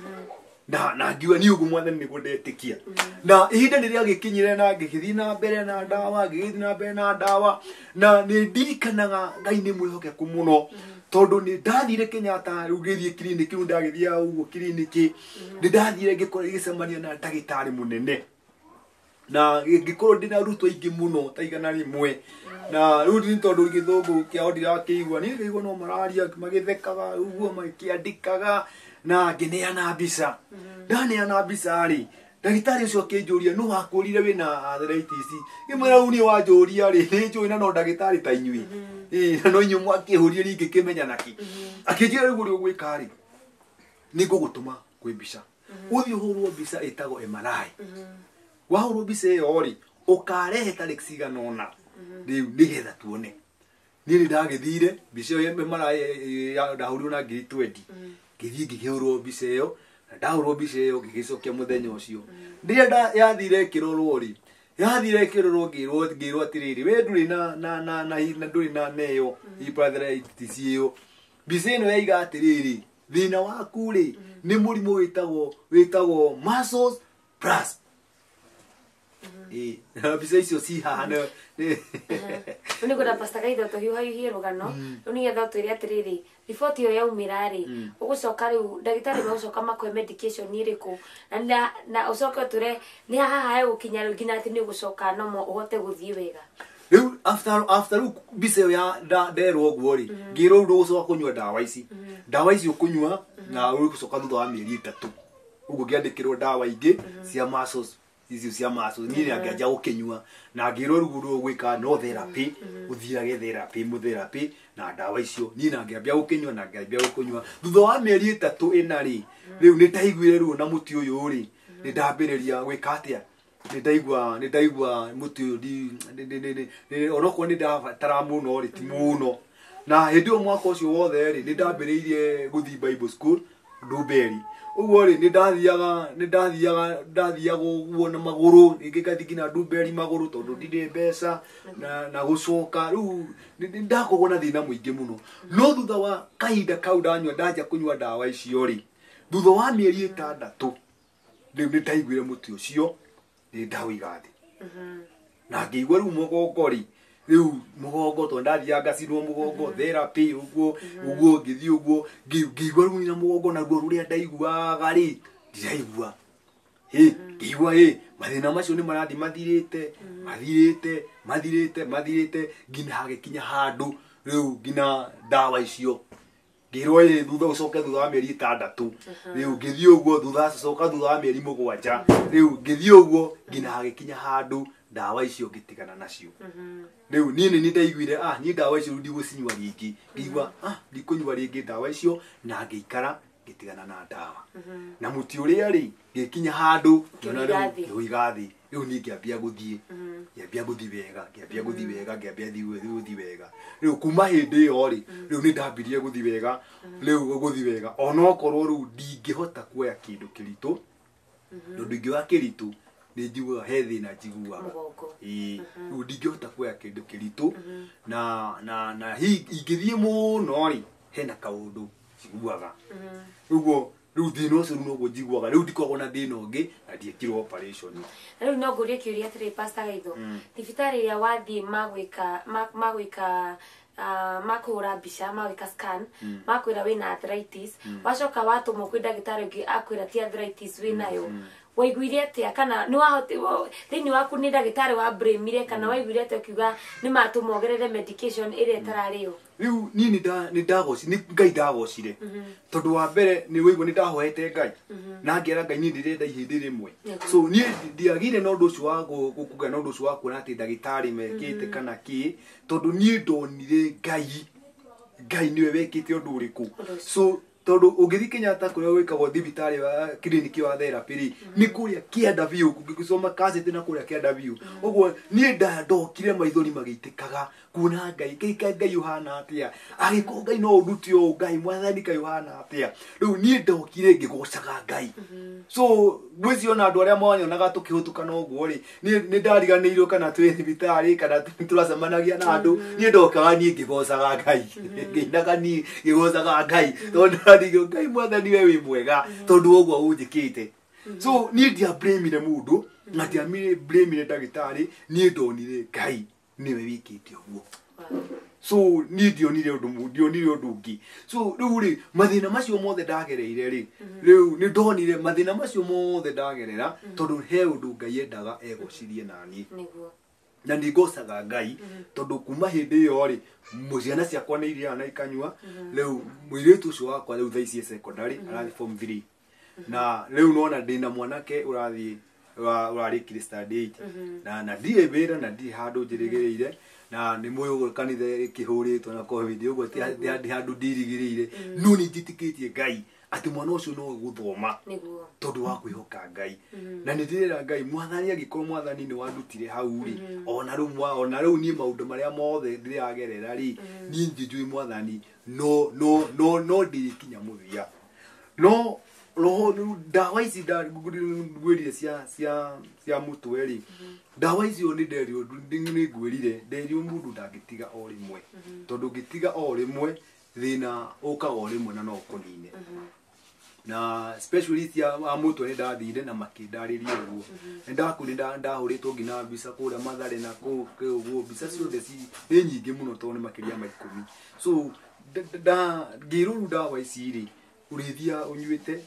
na ngiuga niĩ ũguo mwathani nĩguo ndetĩkia. Na ihinda nĩ rĩagĩkinyire na ngĩgĩthiĩ na mbere na ndawa ngĩgĩthiĩ na mbere na ndawa na nĩ ndirikanaga Ngai nĩ mwĩhokeku mũno Tondũ nĩ ndathire Kenyatta rĩu ngĩthiĩ kiriniki rĩu ndagĩthiaga ũguo kiriniki nĩ ndathire ngĩkorwo ngĩcemania na ndagĩtarĩ mũnene na ngĩkorwo ndĩna arutwo aingĩ mũno ta 100 na rĩu nĩ tondũ gĩthũngũ kĩao ndirakĩigua niĩ ngĩigua no mararia magĩthekaga ũguo makĩandĩkaga na ngĩneana mbica ndaneana mbica rĩ ndagĩtarĩ ũcio akĩnjũria nũ wakwĩrire wĩna arthritis ngĩmwĩra rĩu niĩ wanjũria rĩ nĩ njũĩ na no ndagĩtarĩ ta inyuĩ ĩĩ na no inyuĩ mwakĩhũrire rĩngĩ kĩmenya nakĩ akĩnjĩra rĩu ũrĩa ũgwĩka rĩ nĩ ngũgũtũma kwĩ mbica ũthiĩ ũhũrwo mbica ĩtagwo MRI wahũrwo mbica ĩyo rĩ ũkarehe tarĩki cigana ũna rĩu nĩgetha tuone niĩ nĩ ndagĩthire mbica ĩyo MRI ndahũrirwo na 20,000 ngĩthiĩ ngĩkĩhũrwo mbica ĩyo na ndahũrwo mbica ĩyo ngĩgĩcokia mũthenya ũcio rĩrĩa yathire ĩkĩrorwo rĩ yathire ĩkĩrorwo ngĩrwo atĩrĩrĩ we ndũrĩ na na na na na ndũrĩ na neyo arthritis ĩyo mbica ĩno yaiga atĩrĩrĩ thĩna waku rĩ nĩ mũrimũ wĩtagwo muscles plus mbica icio ci haha nĩ Rĩu nĩ ngwenda Pastor Gaitho tũhiũhahiũhie rũgano rĩu nĩgetha ũtwĩre atĩrĩrĩ riboti ĩyo yaumĩra rĩ ũgũcoka rĩu ndagĩtarĩ megũcoka makũhe medication ĩrĩkũ na ũcoke ũtwĩre nĩ haha hegũkinya rĩu nginya atĩ nĩ ũgũcoka nomo ũhote gũthiĩ wega rĩu after rĩu mbica ĩyo ya nderwo ũguo rĩ ngĩrwo rĩu ndũgũcoka kũnyua ndawa ici ndawa ici ũkũnyua na ũgũcoka thutha wa mĩeri 3 ũguo ngĩandĩkĩrwo ndawa ingĩ cia muscles icio cia muscles niĩ ngĩanjia gũkĩnyua na ngĩrwo rĩu ũndũ ũgwĩka no therapy ũthiage therapy mũtherapy na ndawa icio niĩ na ngĩambia gũkĩnyua na ngĩambia gũkũnyua thutha wa mĩeri 3 ĩna rĩ rĩu nĩ ndaiguire ruo na mũtĩ ũyũ rĩ nĩ ndambĩrĩria gwĩka atĩa nĩ ndaigua mũtĩ ũyũ onokorwo nĩ ndabatara mũno rĩ ti mũno na hĩndĩ ĩyo mwaka ũcio wothe rĩ nĩ ndambĩrĩirie gũthiĩ Bible school Ndumberi ũguo rĩ nĩ ndathiaga ũguo na magũrũ rĩngĩ ngathiĩ nginya Ndumberi magũrũ tondũ ndirĩ mbeca na gũcoka rĩu nĩ ndakoragwo na thĩna mũingĩ mũno no thutha wa kahinda kau ndanja kũnyua ndawa icio rĩ thutha wa mĩeri 6 rĩu nĩ ndaiguire mũtĩ ũcio nĩ ndawĩiga thĩ na ngĩigua rĩu mũgongo rĩ rĩu mũgongo tondũ ndathiaga ngacinwo mũgongo therapy ũguo ũguo ngĩthiĩ ũguo ngĩigua rĩu na mũgongo naguo rũrĩa ndaiguaga rĩ ndiraigua ngĩigua mathĩna macio nĩ marathiĩ mathirĩte nginya hagĩkinya handũ rĩu nginya ndawa icio ngĩrwo thutha ũcoke thutha wa mĩeri 6 rĩu ngĩthiĩ ũguo thutha coka thutha wa mĩeri 7 rĩu ngĩthiĩ ũguo nginya hagĩkinya handũ ndawa icio ngĩtigana nacio rĩu niĩ nĩ ndaiguire niĩ ndawa icio ndigũcinyua rĩngĩ ngĩigua ndikũnyua rĩngĩ ndawa icio na ngĩikara ngĩtigana na ndawa na mũtĩ ũrĩa rĩ ngĩkinya handũ ngĩona rĩu ngĩũiga thĩ rĩu niĩ ngĩambia gũthiĩ ngĩambia gũthiĩ wega rĩu kuma hĩndĩ ĩyo rĩ rĩu nĩ ndambirie gũthiĩ wega rĩu gũthiĩ wega onokorwo rĩu ndingĩhota kuoya kĩndũ kĩritũ tondũ ingĩoya kĩritũ nĩ njiguaga he thĩna njiguaga rĩu ndingĩhota kuoya kĩndũ kĩritũ na ingĩthiĩ mũno rĩ hena kaũndũ njiguaga ũguo rĩu thĩna ũcio rĩu noguo njiguaga rĩu ndikoragwo na thĩna ũngĩ na ndiekirwo operation na rĩu no ngũrie kĩũria atĩrĩ Pastor Gaitho thibitarĩ ĩrĩa wathiĩ magwĩka makũhũra mbica magwĩka scan makwĩra wĩna arthritis wacoka watũmwo kwĩ ndagĩtarĩ ũngĩ akwĩra ti arthritis wĩnayo waiguire atĩa kana nĩ wahoti thĩinĩ waku nĩ ndagĩtarĩ wa blamire kana waiguire atĩa ũkiuga nĩ matũmongerere medication ĩrĩa ĩtararĩo rĩu niĩ nĩ ndagocire nĩ Ngai ndagocire tondũ wa mbere nĩ wĩigua nĩ ndahoete Ngai na ngĩra Ngai niĩ ndĩrenda ihĩndĩ rĩmwe so niĩ ndiagire na ũndũ ũcio wa gũkuga na ũndũ ũcio wa kuona atĩ ndagĩtarĩ mekĩte kana kĩ tondũ niĩ ndonire Ngai Ngai nĩwe wekĩte ũndũ ũrĩkũ so tondũ ũngĩthiĩ Kenyatta kũrĩa gwĩkagwo thibitarĩ wa kiriniki wa therapy rĩ nĩ kũrĩa kĩanda biũ ũngĩsoma kaseti na kũrĩa kĩanda biũ ũguo niĩ ndokire maithori magĩitĩkaga kuona Ngai Ngai Ngai ũhana atĩa agĩkorwo Ngai no ũndute ũũ Ngai mwathani Ngai ũhana atĩa rĩu niĩ ndokire ngĩgocaga Ngai so ngwĩciria ona andũ arĩa manyonaga tũkĩhũtũkana ũguo rĩ nĩ ndariganĩirwo kana twĩ thibitarĩ kana tũracemanagia na andũ niĩ ndokaga niĩ ngĩgocaga Ngai ngĩinaga niĩ ngĩgocaga Ngai tondũ ndarigwo Ngai mwathani we wĩ mwega tondũ ũguo ũnjĩkĩte so niĩ ndiablamire mũndũ na ndiablamire ndagĩtarĩ niĩ ndonire Ngai nĩwe wĩkĩte ũguo. So niĩ ndionire ũndũ ũngĩ. So rĩu rĩ mathĩna macio mothe ndagereire rĩ, rĩu nĩ ndonire mathĩna macio mothe ndagerera tondũ he ũndũ Ngai endaga egocirie naniĩ. Na nĩ ngocaga Ngai tondũ kuma hĩndĩ ĩyo rĩ ciana ciakwa nĩ irĩaga na ikanyua. Rĩu mũirĩtu ũcio wakwa rĩu thaa ici e secondary arathiĩ form 3 na rĩu nona ndĩna mwanake ũrathiĩ ũrarĩkire standard 8 na ndirĩ wĩra na ndirĩ handũ njĩrĩgĩrĩire na nĩ mũĩ ũguo kanitha ĩkĩhũrĩtwo na covid ũguo ti handũ ndirigĩrĩire no nĩ njĩtĩkĩtie Ngai atĩ mwana ũcio no gũthoma tondũ wa kwĩhoka Ngai. Na nĩ ndĩrera Ngai mwathani angĩkorwo mwathani nĩ wandutire hau rĩ ona rĩu niĩ maũndũ marĩa mothe ndĩragerera rĩ niĩ njũĩ mwathani no ndĩrĩkinya mũthia. No roho ndawa ici ngwĩrire cia mũtwe rĩ, ndawa icio nĩ nderirwo nĩ ngwĩrire nderirwo mũndũ ndangĩtiga o rĩmwe tondũ ũngĩtiga o rĩmwe thĩna ũkaga o rĩmwe na no ũkũnine. Na specialist a mũtwe nĩ ndathire na makĩndarĩria ũguo. Nĩ ndahũrĩtwo nginya mbica kũrĩa Mathare na kũu ũguo mbica ciothe nĩ nyingĩ mũno tondũ nĩ makĩria ma 10. So ngĩrwo rĩu ndawa ici rĩ ũrĩthia ũnyuĩte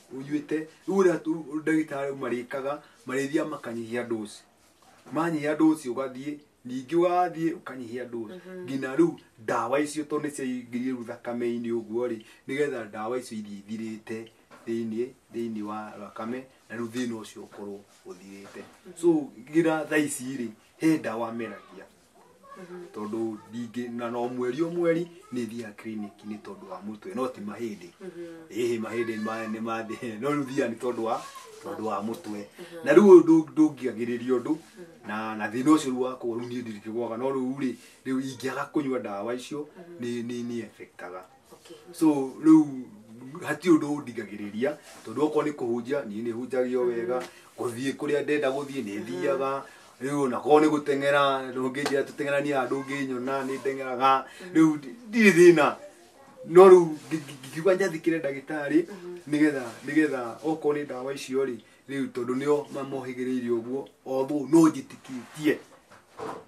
rĩu ũrĩa ndagĩtarĩ marĩkaga marĩthia makanyihia dose, manyihia dose ũgathiĩ ningĩ ũgathiĩ ũkanyihia dose nginya rĩu ndawa icio tondũ nĩ ciaingĩrire rĩu thakame-inĩ ũguo rĩ nĩgetha ndawa icio ithiĩ ithirĩte thĩinĩ wa thakame na rĩu thĩna ũcio ũkorwo ũthirĩte. So nginya thaa ici rĩ he ndawa meragia tondũ ndingĩ na no mweri o mweri nĩ thiaga clinic nĩ tondũ wa mũtwe no ti mahĩndĩ. Ĩhĩ mahĩndĩ nĩ mathiĩ no rĩu thiaga nĩ tondũ wa mũtwe. Na rĩu ndũngĩagĩrĩria ũndũ na thĩna ũcio rĩu wakwa rĩu niĩ ndirikĩgwaga no rĩu rĩ rĩu ingĩaga kũnyua ndawa icio nĩ affectaga. So rĩu hatirĩ ũndũ ũndigagĩrĩria tondũ okorwo nĩ kũhunjia niĩ nĩ hunjagio wega, gũthiĩ kũrĩa ndenda gũthiĩ nĩ thiaga, rĩu ona korwo nĩ gũteng'era ndũngĩnjĩra tũteng'eranie handũ ũngĩnyona nĩ ndeng'eraga rĩu ndirĩ thĩna. No rĩu ngiuga njathĩkĩre ndagĩtarĩ nĩgetha okorwo nĩ ndawa icio rĩ rĩu tondũ nĩo mamohĩgĩrĩire ũguo although no njĩtĩkĩtie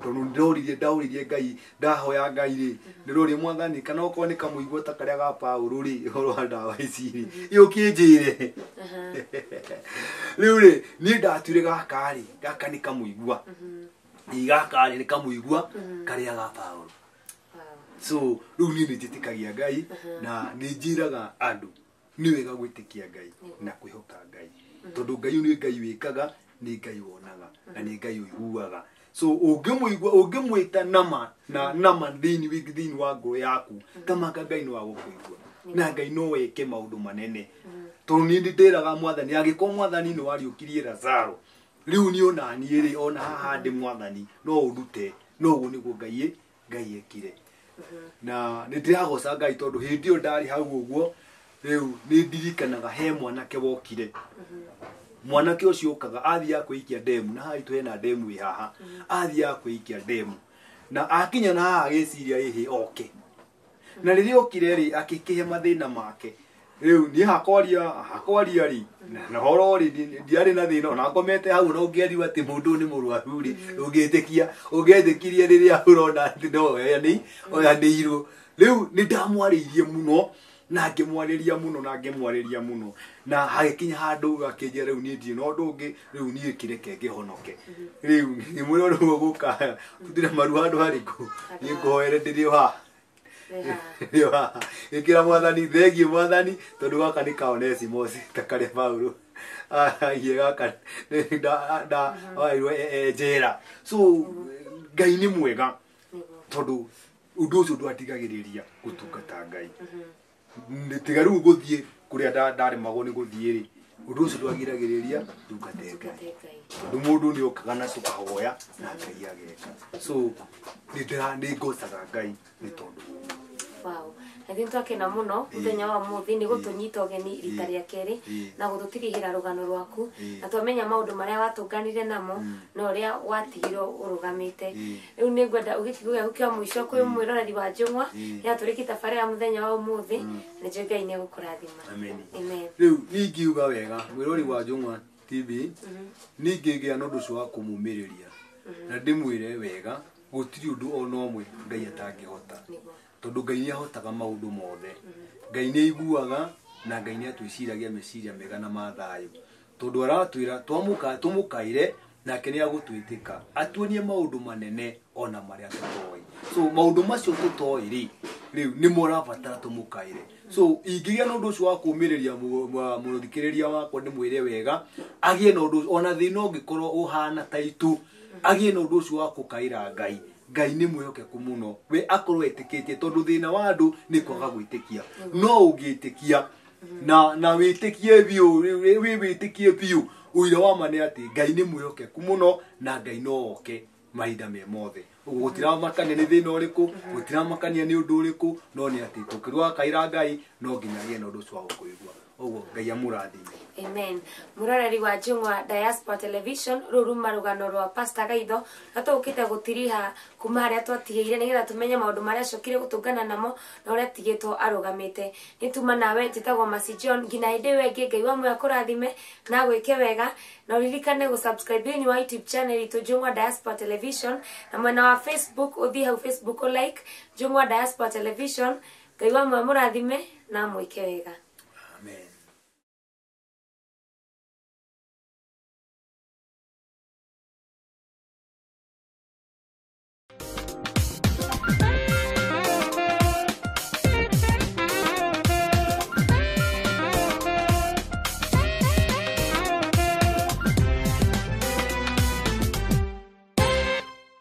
tondũ ndaũririe Ngai ndahoya Ngai rĩ ndĩrorie mwathani kana okorwo nĩ kamũigua ta karĩa ga Paũlũ rĩ ũhoro wa ndawa ici rĩ ĩũkĩnjĩre. Rĩu rĩ niĩ ndatuire gaka rĩ gaka nĩ kamũigua gaka rĩ nĩ kamũigua karĩa ga Paũlũ. So rĩu niĩ nĩ njĩtĩkagia Ngai na nĩ njĩraga andũ nĩ wega gwĩtĩkia Ngai na kwĩhoka Ngai tondũ Ngai nĩ Ngai wĩkaga nĩ Ngai wonaga na nĩ Ngai ũiguaga. So ũngĩmũigua ũngĩmwĩta nama na nama thĩinĩ wa ngoro yaku tamaka Ngai no agũkũigua na Ngai no weke maũndũ manene. Tondũ niĩ ndĩraga mwathani angĩkorwo mwathani nĩ wariũkirie Lazaro rĩu niĩ ona niĩ rĩ ona haha ndĩ mwathani no ũndute no ũguo nĩguo Ngai ekire. Na nĩ ndĩragoca Ngai tondũ hĩndĩ ĩyo ndarĩ hau ũguo rĩu nĩ ndirikanaga he mwanake wokire. Mwanake ũcio okaga athiaga kwĩikia ndemu na haha itũ hena ndemu ĩ haha athiaga kwĩikia ndemu na akinya na haha agĩciria ĩhĩ oke na rĩrĩa okire rĩ akĩkĩhe mathĩna make rĩu niĩ hakwaria rĩ na horo rĩ ndiarĩ na thĩna ona ngomete hau na ũngĩerirwo atĩ mũndũ nĩ mũrwaru rĩ ũngĩtĩkia ũngĩetĩkirie rĩrĩa ũrona atĩ no oyanĩirwo. Rĩu nĩ ndamwarĩirie mũno na ngĩmwarĩria mũno na ngĩmwarĩria mũno na hagĩkinya handũ akĩnjĩra rĩu niĩ ndirĩ na ũndũ ũngĩ rĩu niĩ kĩreke ngĩhonoke. Rĩu ngĩmwĩra rĩu ũgũka tũtire maru handũ harĩkũ niĩ ngũhoere ndĩrĩ o haha ĩkĩra mwathani thengiũ mwathani tondũ gaka nĩ ka Onesimos ta karĩa Paũlũ aiye gaka ndawairwo njera. So Ngai nĩ mwega tondũ ũndũ ũcio ndwatigagĩrĩria gũtungata Ngai. Tiga rĩu gũthiĩ kũrĩa ndaremagwo nĩ gũthiĩ rĩ ũndũ ũcio ndwagiragĩrĩria ndungate Ngai tondũ mũndũ nĩ okaga na tũkahoya na Ngai ageka. So nĩ ngocaga Ngai nĩ tondũ Wow. Na ithuĩ twakena mũno mũthenya wa mũthĩ nĩ gũtũnyita ũgeni rita rĩa kerĩ na gũtũtirihĩra rũgano rwaku na twamenya maũndũ marĩa watũnganire namo na ũrĩa watigirwo ũrũgamĩte. Rĩu nĩ ngwenda ũgĩ kiugo gĩaku kĩa mũico kwĩ mwĩroreri wa Njũng'wa nĩ atũrĩkie tabarĩra ya mũthenya wa ũmũthĩ na njũĩ Ngai nĩ egũkũrathima. Amen. Amen. Rĩu niĩ ingiuga wega mwĩrori wa Njũng'wa TV niĩ ingĩgĩa na ũndũ ũcio wa kũmũmĩrĩria na ndĩmwĩre wega Gũtirĩ ũndũ ona ũmwe Ngai atangĩhota. Nĩguo. Tondũ Ngai nĩ ahotaga maũndũ mothe. Ngai nĩ aiguaga na Ngai nĩ atwĩciragia meciria mega na ma thayũ. Tondũ aratwĩra tũmũkaire nake nĩ agũtwĩtĩka atuonie maũndũ manene ona marĩa tũtoĩ. So maũndũ macio tũtoĩ rĩ, rĩu nĩmo ũrabatara tũmũkaire. So ingĩgĩa na ũndũ ũcio wa kũũmĩrĩria mũthikĩrĩria wakwa ndĩmwĩre wega agĩe na ũndũ ona thĩna ũngĩkorwo ũhana ta itu, agĩe na ũndũ ũcio wa kũkaĩra Ngai. Ngai nĩ mwĩhokeku mũno, we akorwo etĩkĩtie, tondũ thĩna wa andũ nĩ kwaga gwĩtĩkia. No ũngĩtĩkia na wĩtĩkie biũ, wĩtĩkie biũ, ũira wa ma nĩ atĩ Ngai nĩ mwĩhokeku mũno na Ngai no oke mahinda me mothe. Ũguo gũtiramakania nĩ thĩna ũrĩkũ, gũtiramakania nĩ ũndũ ũrĩkũ, no nĩ atĩ tũkĩrwa kaĩra Ngai no nginya agĩe na ũndũ ũcio wa gũkũigua. Ũguo Ngai amũrathime. Amen. Mũroreri wa Njũng'wa Diaspora Television, rũrũ ruma rũgano rwa Pastor Gaitho na tũgũkĩte gũtiriha kuma harĩa twatigĩire nĩgetha tũmenye maũndũ marĩa acokire gũtũngana namo na ũrĩa atigĩtwo arũgamĩte. Nĩ tuma nawe njĩtagwo Mercy John, nginya hĩndĩ ĩyo ĩngĩ Ngai wa muoyo akũrathime na agwĩke wega, na ũririkane gũ-subscribe thĩinĩ wa YouTube channel itũ Njũng'wa Diaspora Television, na mwena wa Facebook ũthiĩ hau Facebook ũ like Njũng'wa Diaspora Television. Ngai wa muoyo amũrathime na amwĩke wega. Amen.